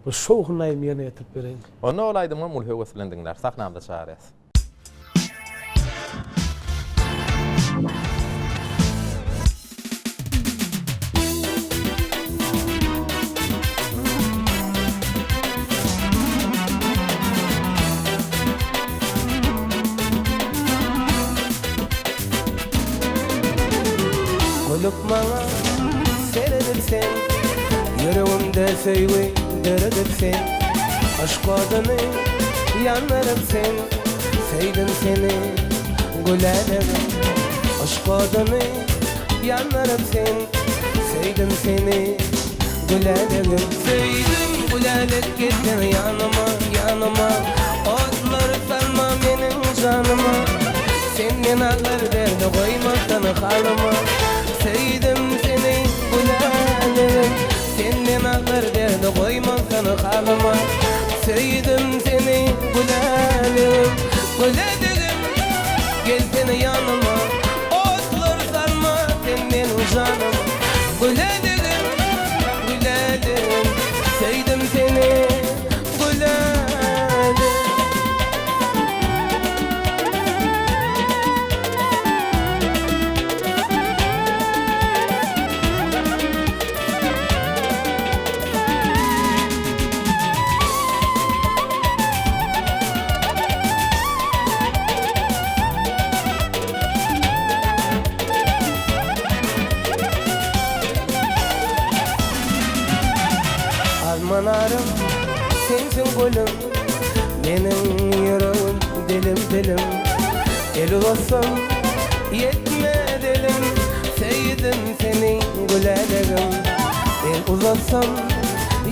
Bir şowhunly aýdym ýerine ýetirip bereýin. Onda ol aýdymam uly höwes bilen diňläris. Sahnamyza çagyrýas. Gülüp maňa seredip sen, Ýüregimde söýgi döredip sen, Yşk oduny ýandyryp sen, Söýdüm seni gülälegim. Yşk oduny ýandyryp sen, Söýdüm seni gülälegim. Söýdüm gülälek gelsene ýanyma, ýanyma, Otlar salma meniň janyma, Senden agyr derde goýmasana halyma. Söýdüm seni gülälegim. Senden agyr derde goýmasana halyma. Söýdüm seni gülälegim, gülälegim, Gelsene ýanyma, otlar salma sen meniň janyma. Gülälegim, gülälegim, Söýdüm seni gülälegim. Alma narym, sensiň gülüm, Meniň ýüregim dilim-dilim. El uzatsam, ýetmez elim, Söýdüm seni gülälegim. El uzatsam,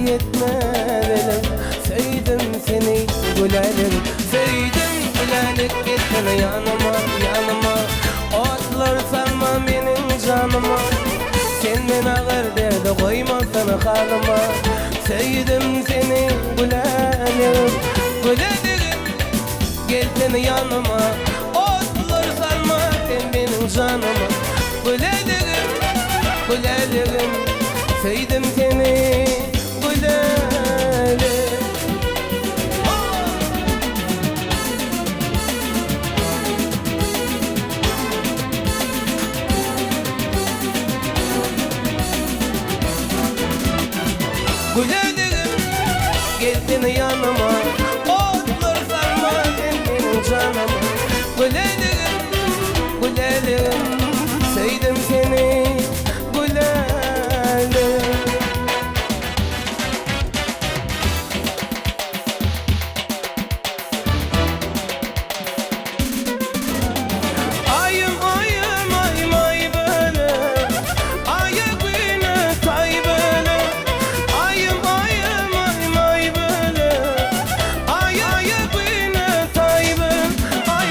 ýetmez elim, Söýdüm seni gülälegim. Söýdüm gülälek gelsene ýanyma, ýanyma, Otlar salma meniň janyma. Senden agyr derde goýmasana halyma. Söýdüm seni gülälegim, gülälegim. Gelsene ýanyma, otlar salma sen meniň janyma. Gülälegim, gülälegim, söýdüm seni gülälegim. Gülälegim, gelsene ýanyma, Otlar salma sen meniň janyma. Gülälegim, gülälegim, söýdüm seni, gülälegim. Aýym, aýym, aýym, aý böle, Aýa güne taý böle. Aýym, aýym, aýym, aý böle, Aýa güne taý böle.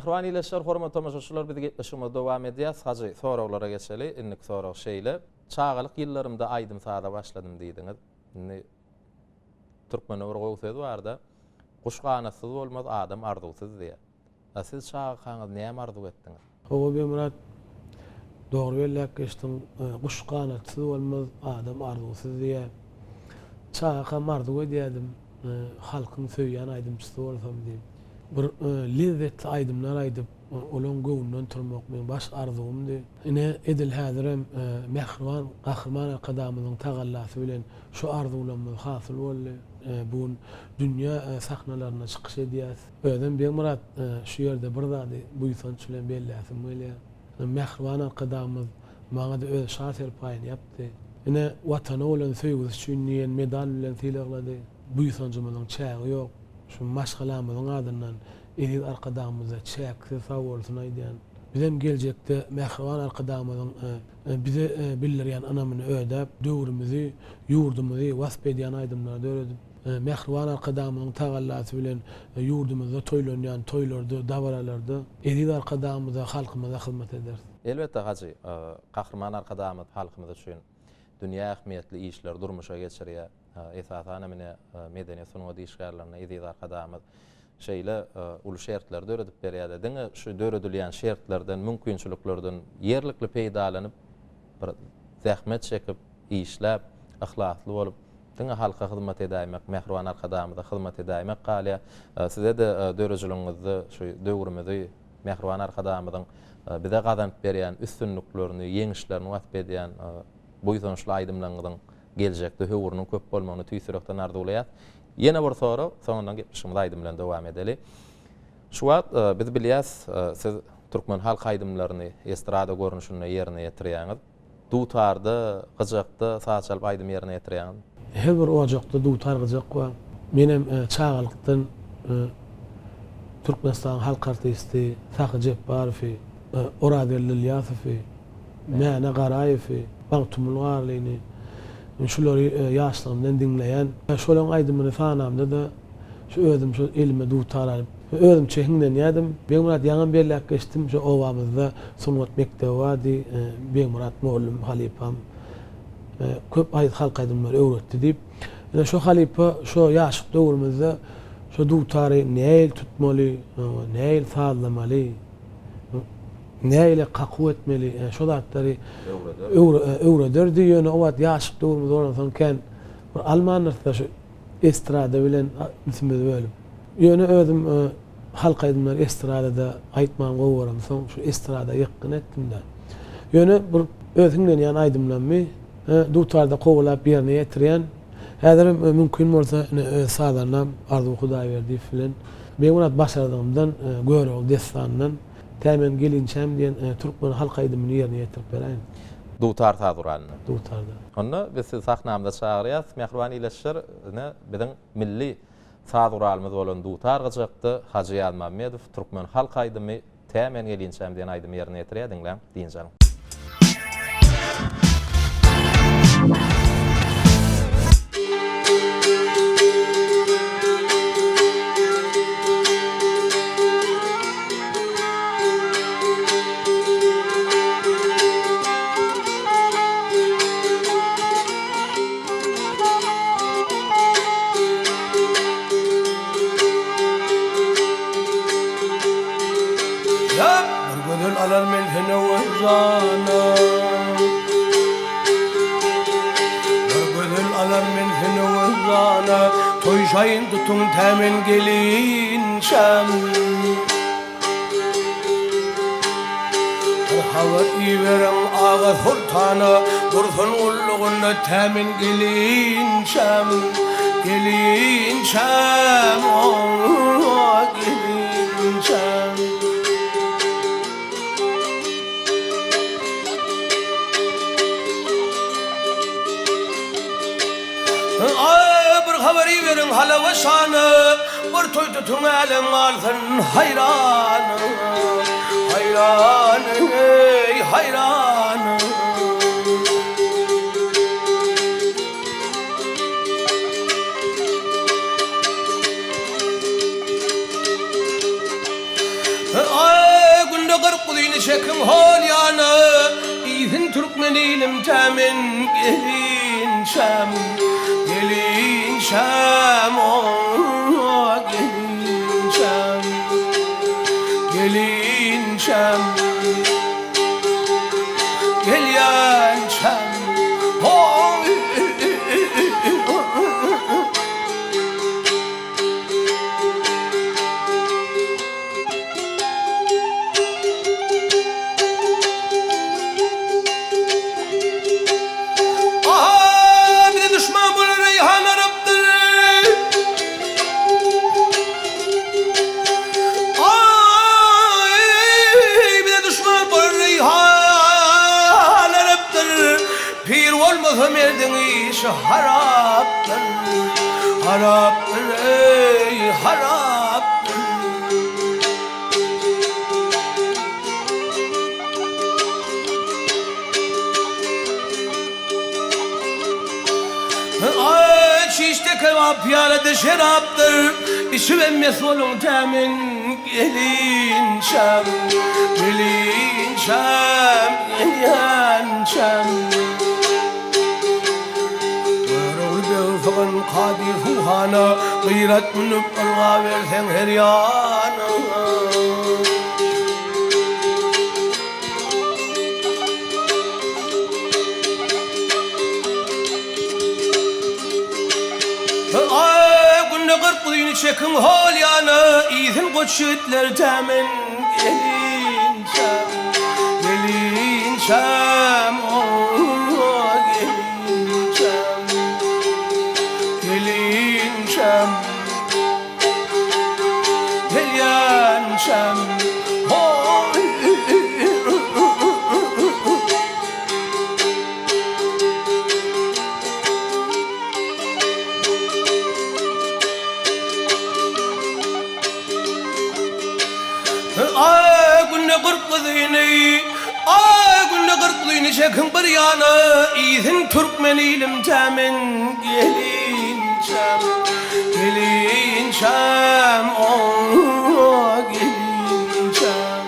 Mähriban ildeşler, hormatly tomaşaçylar, biz gepleşigimizi dowam edýäs. Hajy, soraglara geçeli. Indiki sorag şeýle. Çagalyk ýyllarymda aýdym-saza başladym diýdiňiz. Indi türkmende bir gowy söz bar-da, Guş ganatsyz bolmaz, adam arzuwsyz diýýär. A siz çagakaňyz näme arzuw etdiňiz? Hawa Begmyrat, dogry belläp geçdiň. Guş ganatsyz bolmaz, adam arzuwsyz diýýär. Çagakam arzuw edýärdim, halkyň söýýän aýdymçysy bolsam diýip. Bir lezzetli aýdymlar aýdyp, olaň göwnünden turmak meň baş arzuwymdy. Ine, edil häzirem mähriban Gahryman Arkadagymyzyň tagallasy bilen şu arzuwlarymyz hasyl boldy. Bu gün dünýä sahnalarynda çykyş edýäs. Özem Begmyrat şu ýerde bir zady buýsanç bilen belläsim gelýär. Mähriban Arkadagymyz maňa-da öz şa serpaýyny ýapdy. Ine, Watana bolan söýgüsi üçin diýen medal bilen sylaglady. Buýsanjymyzyň çägi ýok. Şu maşgalamyzyň adyndan eziz Arkadagymyza çäksiz sagbolsun aýdýan. Bizem geljekde mähriban Arkadagymyzyň bize bildirýän ynamyny ödäp, döwrümizi, ýurdumyzy wasp edýän aýdymlary döredip, Mähriban Arkadagymyzyň tagallasy bilen ýurdumyzda toýlanýan toýlarda, dabaralarda eziz Arkadagymyza, halkymyza hyzmat ederis. Elbetde, Hajy, Gahryman Arkadagymyz halkymyz üçin dünýä ähmiýetli işleri durmuşa geçirýär. Esasan hem ine, medeniýet-sungat işgärlerine eziz Arkadagymyz şeýle uly şertleri döredip berýär-de, diňe şu döredilýän şertlerden, mümkinçiliklerden ýerlikli peýdalanyp, bir zähmet çekip, işläp, yhlasly bolup, Diňe halka hyzmat edäýmek, mähriban Arkadagymyza hyzmat edäýmek galýar. Size-de dörejiligiňizde şu döwrümizi, mähriban Arkadagymyzyň bize gazanyp berýän üstünliklerini, ýeňişlerini wasp edýän buýsançly aýdymlaryňyzyň geljekde höwrüniň köp bolmagyny tüýs ýürekden arzuwlaýas. Ýene bir sorag, soňundan gepleşigimizi aýdym bilen dowam edeli. Şu wagt biz bilýäs, siz türkmen halk aýdymlaryny estrada görnüşinde ýerine ýetirýäňiz. Dutarda, gyjakda saz çalyp aýdym ýerine ýetirýäňizmi? Her bir ojakda dutar, gyjak bar. Menem çagalykdan Türkmenistanyň halk artisti Sahy Jepbarowy, Orazgeldi Ylýasowy, Mäne Garaýewi, Magtymguly Garlyny, şulary ýaşlygymdan diňleýän. Şolaryň aýdymyny sanamda-da Şu özüm şu elime dutar alyp, özümçe hiňlenýärdim. Begmyrat ýaňam belläp geçdim, şu obamyzda sungat mekdebi bardy, Begmyrat mugallym halypam köp halk aýdymlary öwretdi diýip. Ine şo halypa şo ýaşlyk döwrümizde şo dutary nähili tutmaly, nähili sazlamaly, nähili kakuw etmeli, şo zatlary öwrederdi. Ýöne o wagt ýaşlyk döwrümiz bolansoň kän bir almandyrys-da şu Estrada bilen ünsümizi bölüp. Ýöne özüm halk aýdymlary estradada aýtmany gowy göremsoň şu estrada ýykgyn etdim-de. Ýöne bir öz hiňlenýän aýdymlarymy dutarda kowalap ýerine ýetirýän. Häzirem mümkin bolsa ine öz sazandam Arzuw Hudaýberdiýew bilen Begmyrat başardygymdan Görogly dessanyndan Tä men gelinçäm diýen türkmen halk aýdymyny ýerine ýetirip beräýin. Dutar saz guralynda. Dutarda. Onda biz sizi sahnamyza çagyrýas. Mähriban ildeşler, ine, biziň milli saz guralymyz bolan dutar gyjakda Hajy Ýazmammedow türkmen halk aýdymy Tä men gelinçäm diýen aýdymy ýerine ýetirýär. Diňläň, dynç alyň. Bir gözel alar men seni wezzana Bir gözel alar men seni wezzana Toýşaýyn tutuň tä men gelinçäm Bir habar iberiň aga soltana Dursun gullugynda tä men gelinçäm Gelinçäm o gelinçäm. Bir habar iberiň Halaba şana, Bir toý tutuň älem galsyn haýran, Haýran, eý, haýran. türkmen ilim tämin gelinçäm, gelinçäm, o gelinçäm, gelinçäm, gelýänçäm, o. Aha, bize duşman bolan Reýhan arypdyr. Aý, bize duşman bolan Reýhan arypdyr. Pir bolmasa merdiň işi harapdyr. Harapdyr, eý, harapdyr. Aý, çişde kebap, pyýalada şerapdyr, Içibem mes boluň tämin, gelinçäm, Gelinçäm, gelýänçäm. Görogly beg sygan Kadyr Suhana, Gyrat münüp ylgaberseň her ýana. Aý, günde 40 guzyny çekiň hol ýana, Iýsin goç ýigitler tämin, gelinçäm, Gelinçäm, o, gelinçäm, Gelinçäm. Gelýänçäm, hoý. Aý, günde 40 gyzyny, Aý, günde 40 gyzyny çekiň bir ýana, Iýsin türkmen ilim tämin, gelinçäm, Gelinçäm, o, gelinçäm.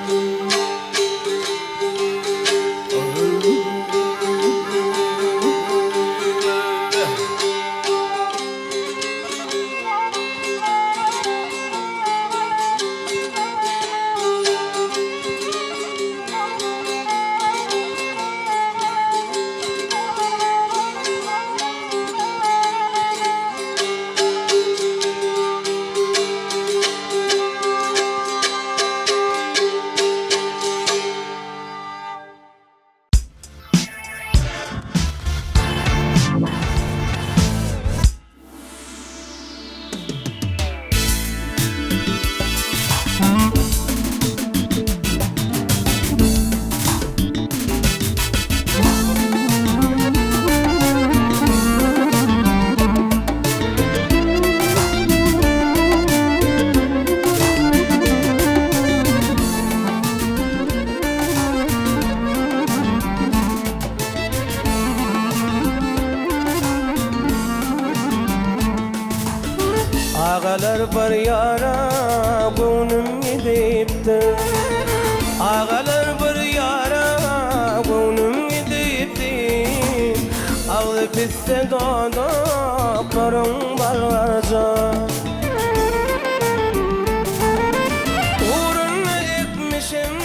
Agalar bir ýara göwnüm gidipdir Agalar bir ýara göwnüm gidipdir Agzy pisse dodaklaryň balgarja Ugrunda ekmişim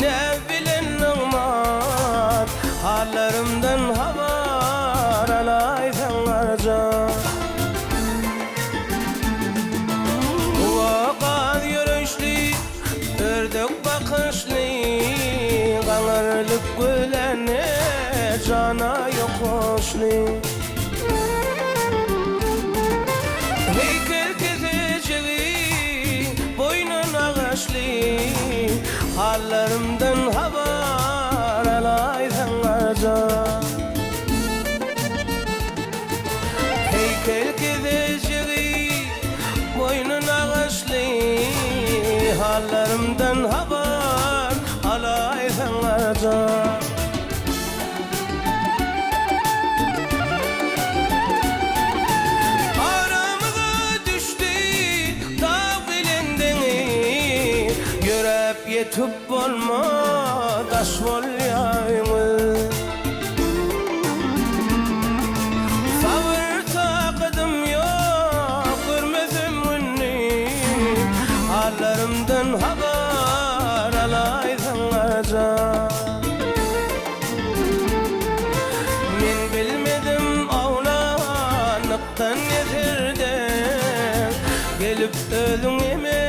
ne bilen nygmat Hallarymdan habar alaýsaň arja. Gaz ýörüşli, ördek bakyşly, Gaňyrlyp gülene jana ýokuşly. Heýkel kesejigi boýny nagyşly, Hallarymdan habar alaýsaň arja. Heýkel kesejigi boýny nagyşly, Hallarymdan habar alaýsaň arja. Aramyza düşdi dag bilen deňiz, Ýöräp ýetip bolmaz daş bolýaýmyz. Gelip özüň eme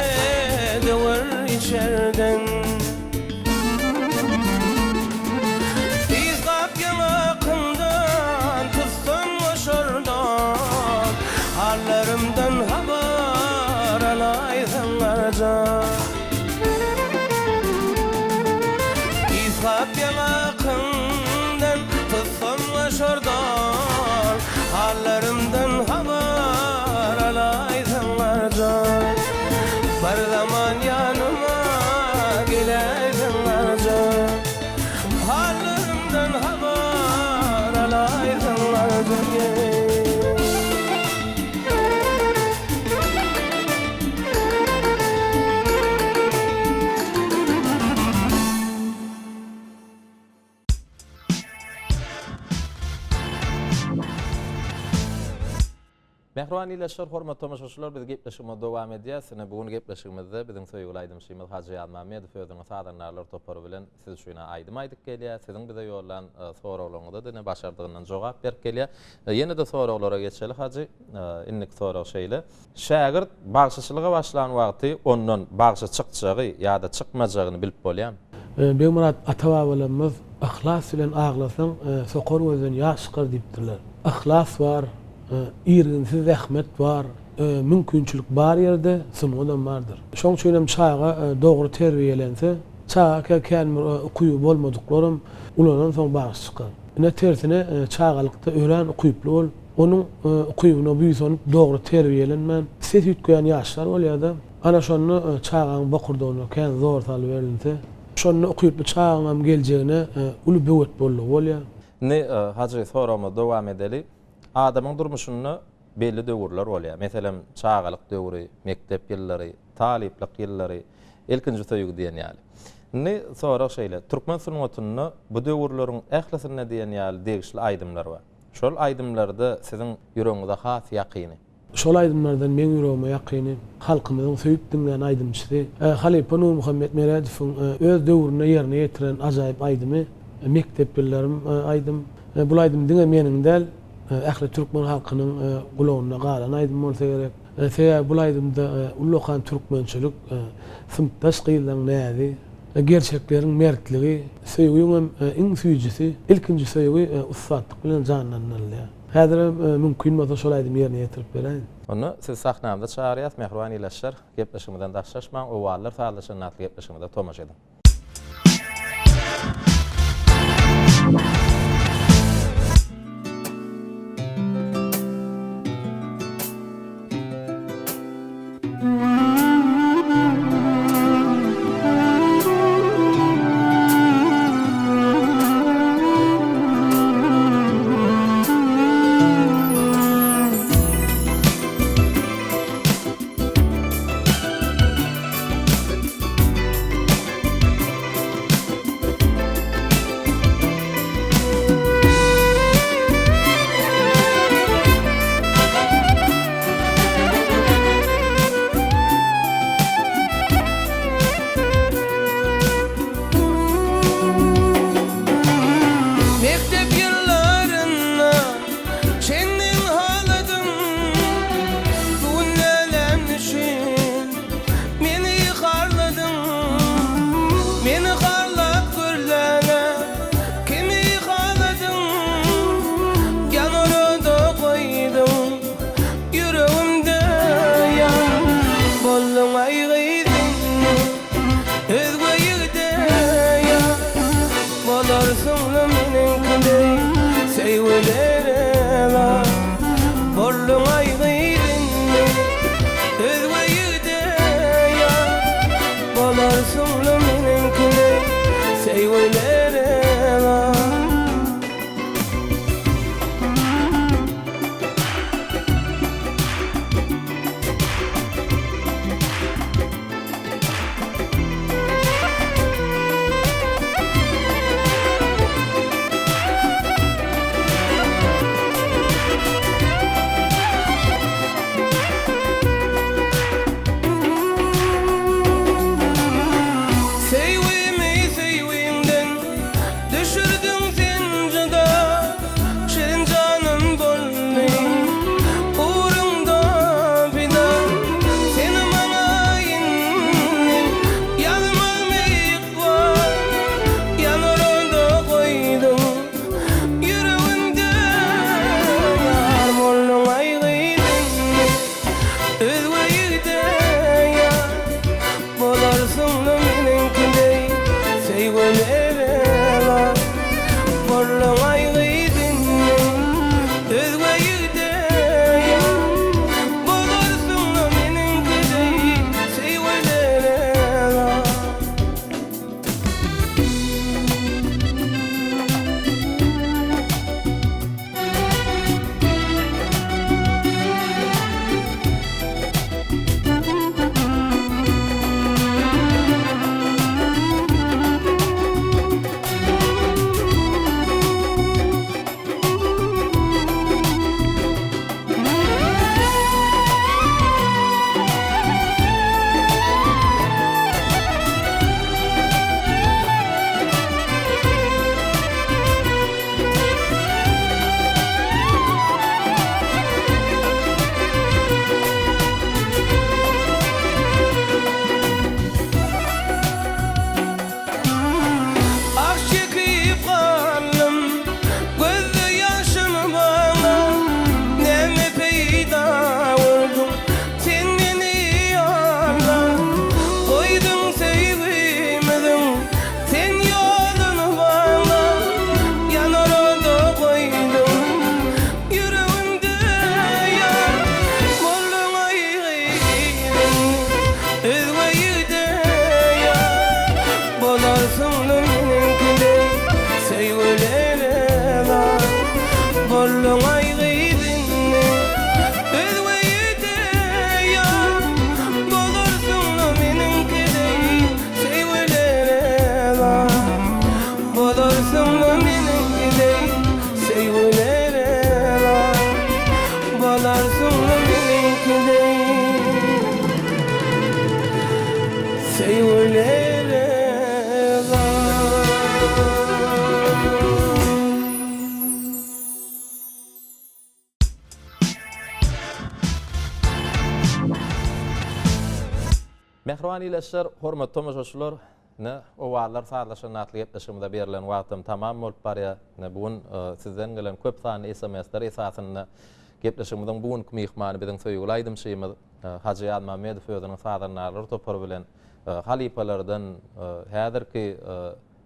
döwer içerden. Yzgap ýaňakymdan tutsam goşardan, Hallarymdan habar alaýsaň arjan. Yzgap ýaňakymdan tutsam goşardan, Hallarymdan habar alaýsaň arjan. Bir zaman ýanyma geläýseň arjan. Hallarymdan habar alaýsaň arjan. Mähriban ildeşler, hormatly tomaşaçylar, biz gepleşigimizi dowam edýäs. Ine, bu gün gepleşigimizde biziň söýgüli aýdymçymyz Hajy Ýazmämmedow özüniň sazandarlar topary bilen siz üçin aýdym aýdyp gelýär. Siziň bize ýollan soraglaryňyza-da ine başardygyndan jogap berip gelýär. Ýene-de soraglara geçeli Hajy. Indiki sorag şeýle. Şägirt bagşyçylyga başlan wagty ondan bagşy çykjagy ýa-da çykmajagyny bilip bolýarmy? Begmyrat ata-babalarymyz Yhlas bilen aglasaň, sokar gözden ýaş çykar diýipdirler. Yhlas bar, irginsiz zähmet bar, mümkinçilik bar ýerde sungatam bardyr. Şoň üçin hem çaga dogry terbiýelense, çagaka kän bir ukyby bolmadyklaram ulanansoň bagşy çykar. Ine tersine çagalykda örän ukyply bolup, Onuň ukybyna buýsanyp, dogry terbiýelenmän, ses üýtgeýän ýaşlar bolýar-da. Ana şonda çagaň bokurdagyna kän zor salyberilse, şonda ukyply çagaňam geljegine uly böwet boldugy bolýar. Indi, Hajy, soragymyzy dowam edeli. Adamyň durmuşynda belli döwürler bolýar. Meselem, çagalyk döwri, mekdep ýyllary, talyplyk ýyllary, ilkinji söýgi diýen ýaly. Indi sorag şeýle, türkmen sungatynda bu döwürleriň ählisinde diýen ýaly degişli aýdymlar bar. Şol aýdymlarda siziň ýüregiňize has ýakyny? Şol aýdymlardan meň ýüregime ýakyny, halkymyzyň söýüp diňlän aýdymçysy, halypa Nurmuhammet Meredowyň öz döwründe ýerine ýetiren ajaýyp aýdymy Mekdep ýyllarym aýdym. Bul aýdym diňe meniň däl, ähli türkmen halkynyň gulagynda galan aýdym bolsa gerek. Sebäbi bul aýdymda ullakan türkmençilik, synpdaş gyzlaň näzi, Gerçekleriň mertligi, söýgiňem iň süýjüsi, ilkinji söýgi ussatlyk bilen janlandyrylýar. Häzirem mümkin bolsa şol aýdymy ýerine ýetirip beräýiň. Onda sizi sahnamyza çagyrýas, mähriban ilaçlar, gepleşigimizden daşlaşmaň, Owazlar sazlaşanda atly gepleşigimize tomaşa ediň. Mähriban ildeşler, hormatly tomaşaçylar, ine, Owazlar sazlaşanda atly gepleşigimize berlen wagtam tamam bolup barýar. Ine, bu gün sizden gelen köp sanly SMS-ler esasynda gepleşigimiziň bu günki myhmany biziň söýgüli aýdymçymyz Hajy Ýazmämmedow özüniň sazandarlar topary bilen halypalardan häzirki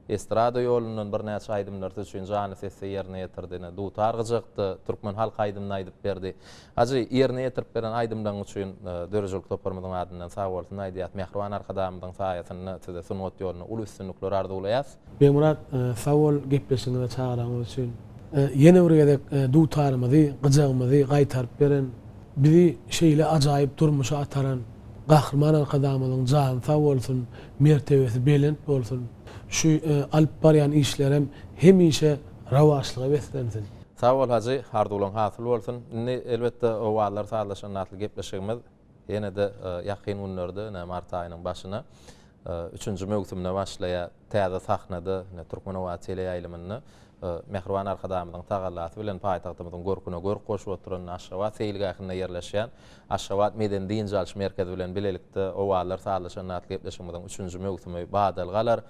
Estrada ýolundan birnäçe aýdymlary siz üçin janly sesde ýerine ýetirdi. Ine, dutar gyjakda türkmen halk aýdymyny aýdyp berdi. Hajy, ýerine ýetirip beren aýdymlaryň üçin döredijilik toparymyzyň adyndan sagbolsun aýdýas. Mähriban Arkadagymyzyň saýasynda size sungat ýolunda uly üstünlikler arzuwlaýas. Begmyrat, sag bol gepleşigiňize çagyranyňyz üçin. Ýene bir gezek dutarymyzy, gyjagymyzy gaýtaryp beren, bizi şeýle ajaýyp durmuşa ataran Gahryman Arkadagymyzyň jany sag bolsun, mertebesi belent bolsun! Şu alyp barýan işlerem hemişe rowaçlyga beslensin! Sag bol Hajy, arzuwlaň hasyl bolsun. Indi elbetde Owazlar sazlaşanda atly gepleşigimiz ýene-de ýakyn günlerde, ine mart aýynyň başyna üçünji möwsümine başlaýar. Täze sahnada, ine Türkmen owazy teleýaýlymynda Mähriban Arkadagymyzyň tagallasy bilen paýtagtymyzyň görküne görk goşup oturan Aşgabat seýilgähinde ýerleşýän Aşgabat medeni-dynç alyş merkezi bilen bilelikde Owazlar sazlaşanda atly gepleşigimiziň üçünji möwsümi badalga alar.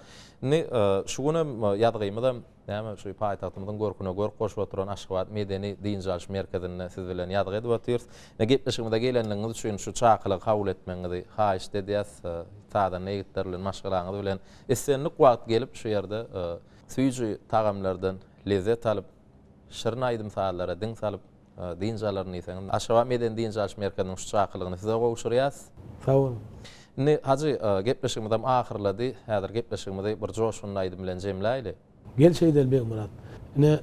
Indi şu günem ýazgymyzam näme şu paýtagtymyzyň görküne görk goşup oturan Aşgabat medeni-dynç alyş merkezinde siz bilen ýazgy edip otyrys. Ine gepleşigimize gelenligiňiz üçin şu çakylygy kabul etmegiňizi haýyşt edýäs. Sazanda ýigitler bilen maşgalaňyz bilen islendik wagt gelip şu ýerde Süýji tagamlardan lezzet alyp, şirin aýdym-sazlara diň salyp, dynç alaryn diýseňiz, Aşgabat medeni-dynç alyş merkeziniň şu çakylygyny size gowşurýas. Sag boluň. Indi, Hajy, gepleşigimizem ahyrlady. Häzir gepleşigimizi bir joşgunly aýdym bilen jemläýli. Gel şeýdeli, Begmyrat. Ine,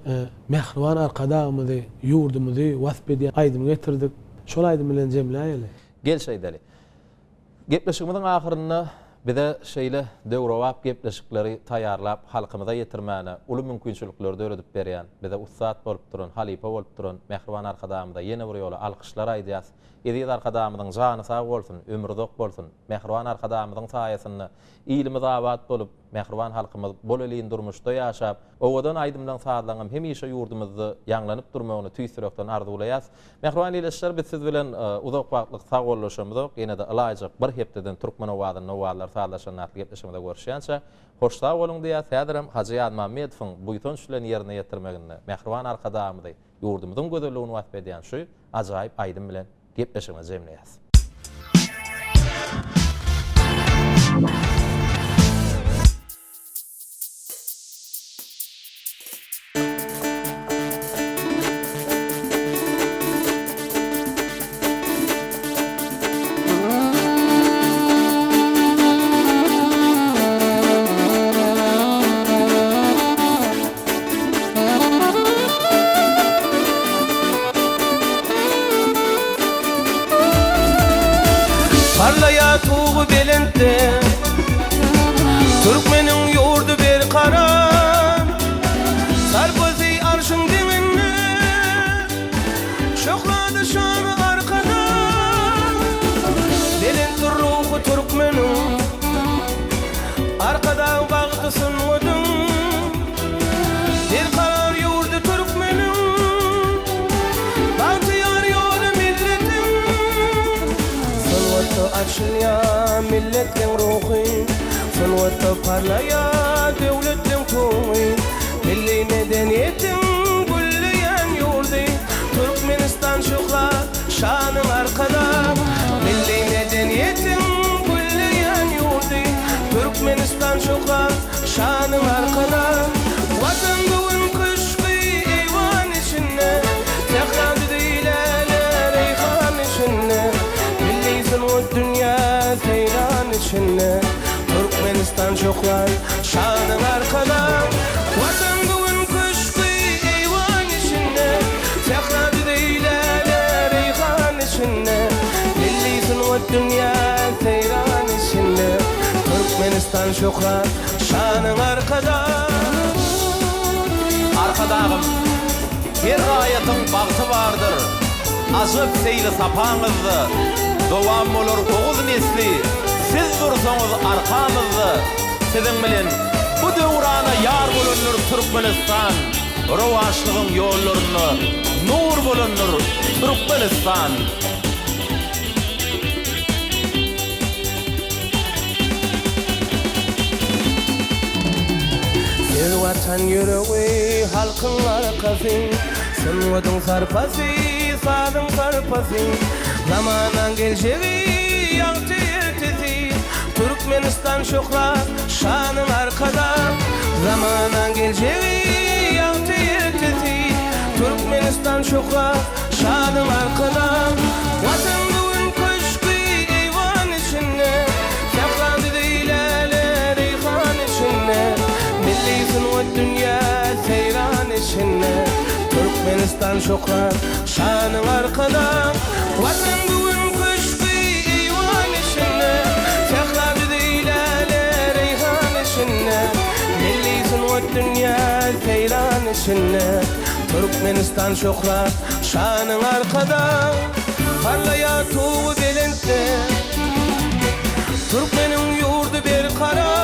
mähriban Arkadagymyzy, ýurdumyzy wasp edýän aýdym getirdik. Şol aýdym bilen jemläýeli. Gel şeýdeli. Gepleşigimiziň ahyrynda bize şeýle döwrebap gepleşikleri taýýarlap halkymyza ýetirmäne uly mümkinçilikleri döredip berýän, bize ussat bolup duran, halypa bolup duran Mähriban Arkadagymyza ýene bir ýola alkyşlar aýdýas. Eziz Arkadagymyzyň jany sag bolsun, ömri uzak bolsun! Mähriban Arkadagymyzyň saýasynda ilimiz abat bolup, Mähriban halkymyz bolelin durmuşda ýaşap, owadan aýdymlaň sazlaňam hemişe ýurdumyzda ýaňlanyp durmagyny tüýs ýürekden arzuwlaýas. Mähriban ildeşler biz siz bilen uzak wagtlyk sagbollaşamyzok, ýene-de ylaýjak bir hepdeden Türkmen owazynda owazlar sazlaşanda atly gepleşigimizde görüşýänçä hoş sag boluň diýýäs. Häzirem Hajy Ýazmammedowyň buýsanç bilen ýerine ýetirmeginde Mähriban Arkadagymyzy, ýurdumyzyň gözelligini wasp edýän şu ajaýyp aýdym bilen gepleşigimizi jemleýäs. Parlaýar tugy belentde, Türkmeniň ýurdy berkarar. Sarpasy arşyň deňinde, Şöhraty şany Arkadag. Belentdir ruhy türkmeniň, Arkadag bagty sungatyň. Berkarar ýurdy türkmeniň, Bagtyýar ýoly milletiň. Sungatda açylýar milletleň ruhy, Sungatda parlaýar döwletleň tugy. Milli medeniýetiň gülleýän ýurdy, Türkmenistan şöhrat, şanyň Arkadag. Milli medeniýetiň gülleýän ýurdy, Türkmenistan şöhrat, Şanyň Arkadag Watan bu gün köşgi eýwan içinde Sähra düzi läle reýhan içinde Milli sungat dünýä seýran içinde Türkmenistan şöhrat şanyň Arkadag Watan bu gün köşgi eýwan içinde Sähra düzi läle reýhan içinde Milli sungat dünýä seýran içinde Türkmenistan şöhrat şanyň Arkadag. Arkadagym, her raýatyň bagty bardyr, Ajap seýli-sapaňyzda, Dowam bolar oguz nesli, Siz dursaňyz arkamyzda, Siziň bilen bu döwrana ýar bolandyr Türkmenistan, Rowaçlygyň ýollarynda nur bolandyr Türkmenistan. Biz Watan ýüregi, halkyň arkasy, Sungatyň sarpasy, sazyň sarpasy, Zamanaň geljegi, ýagty ertesi, Türkmenistan şöhrat, şanyň arkada. Zamanaň geljegi, ýagty ertesi, Türkmenistan şöhrat, şanyň arkada. Watan bu gün köşgi, eýwan içinde, Sähra düzi läle, reýhan içinde, Milli sungat dünýä seýran içinde, Türkmenistan şöhrat, şanyň arkada. Watan bu gün köşgi, eýwan içinde, Sähra düzi läle, reýhan içinde, Milli sungat dünýä seýran içinde, Türkmenistan şöhrat, şanyň arkada. Parlaýar tugy belentde, Türkmeniň ýurdy berkarar.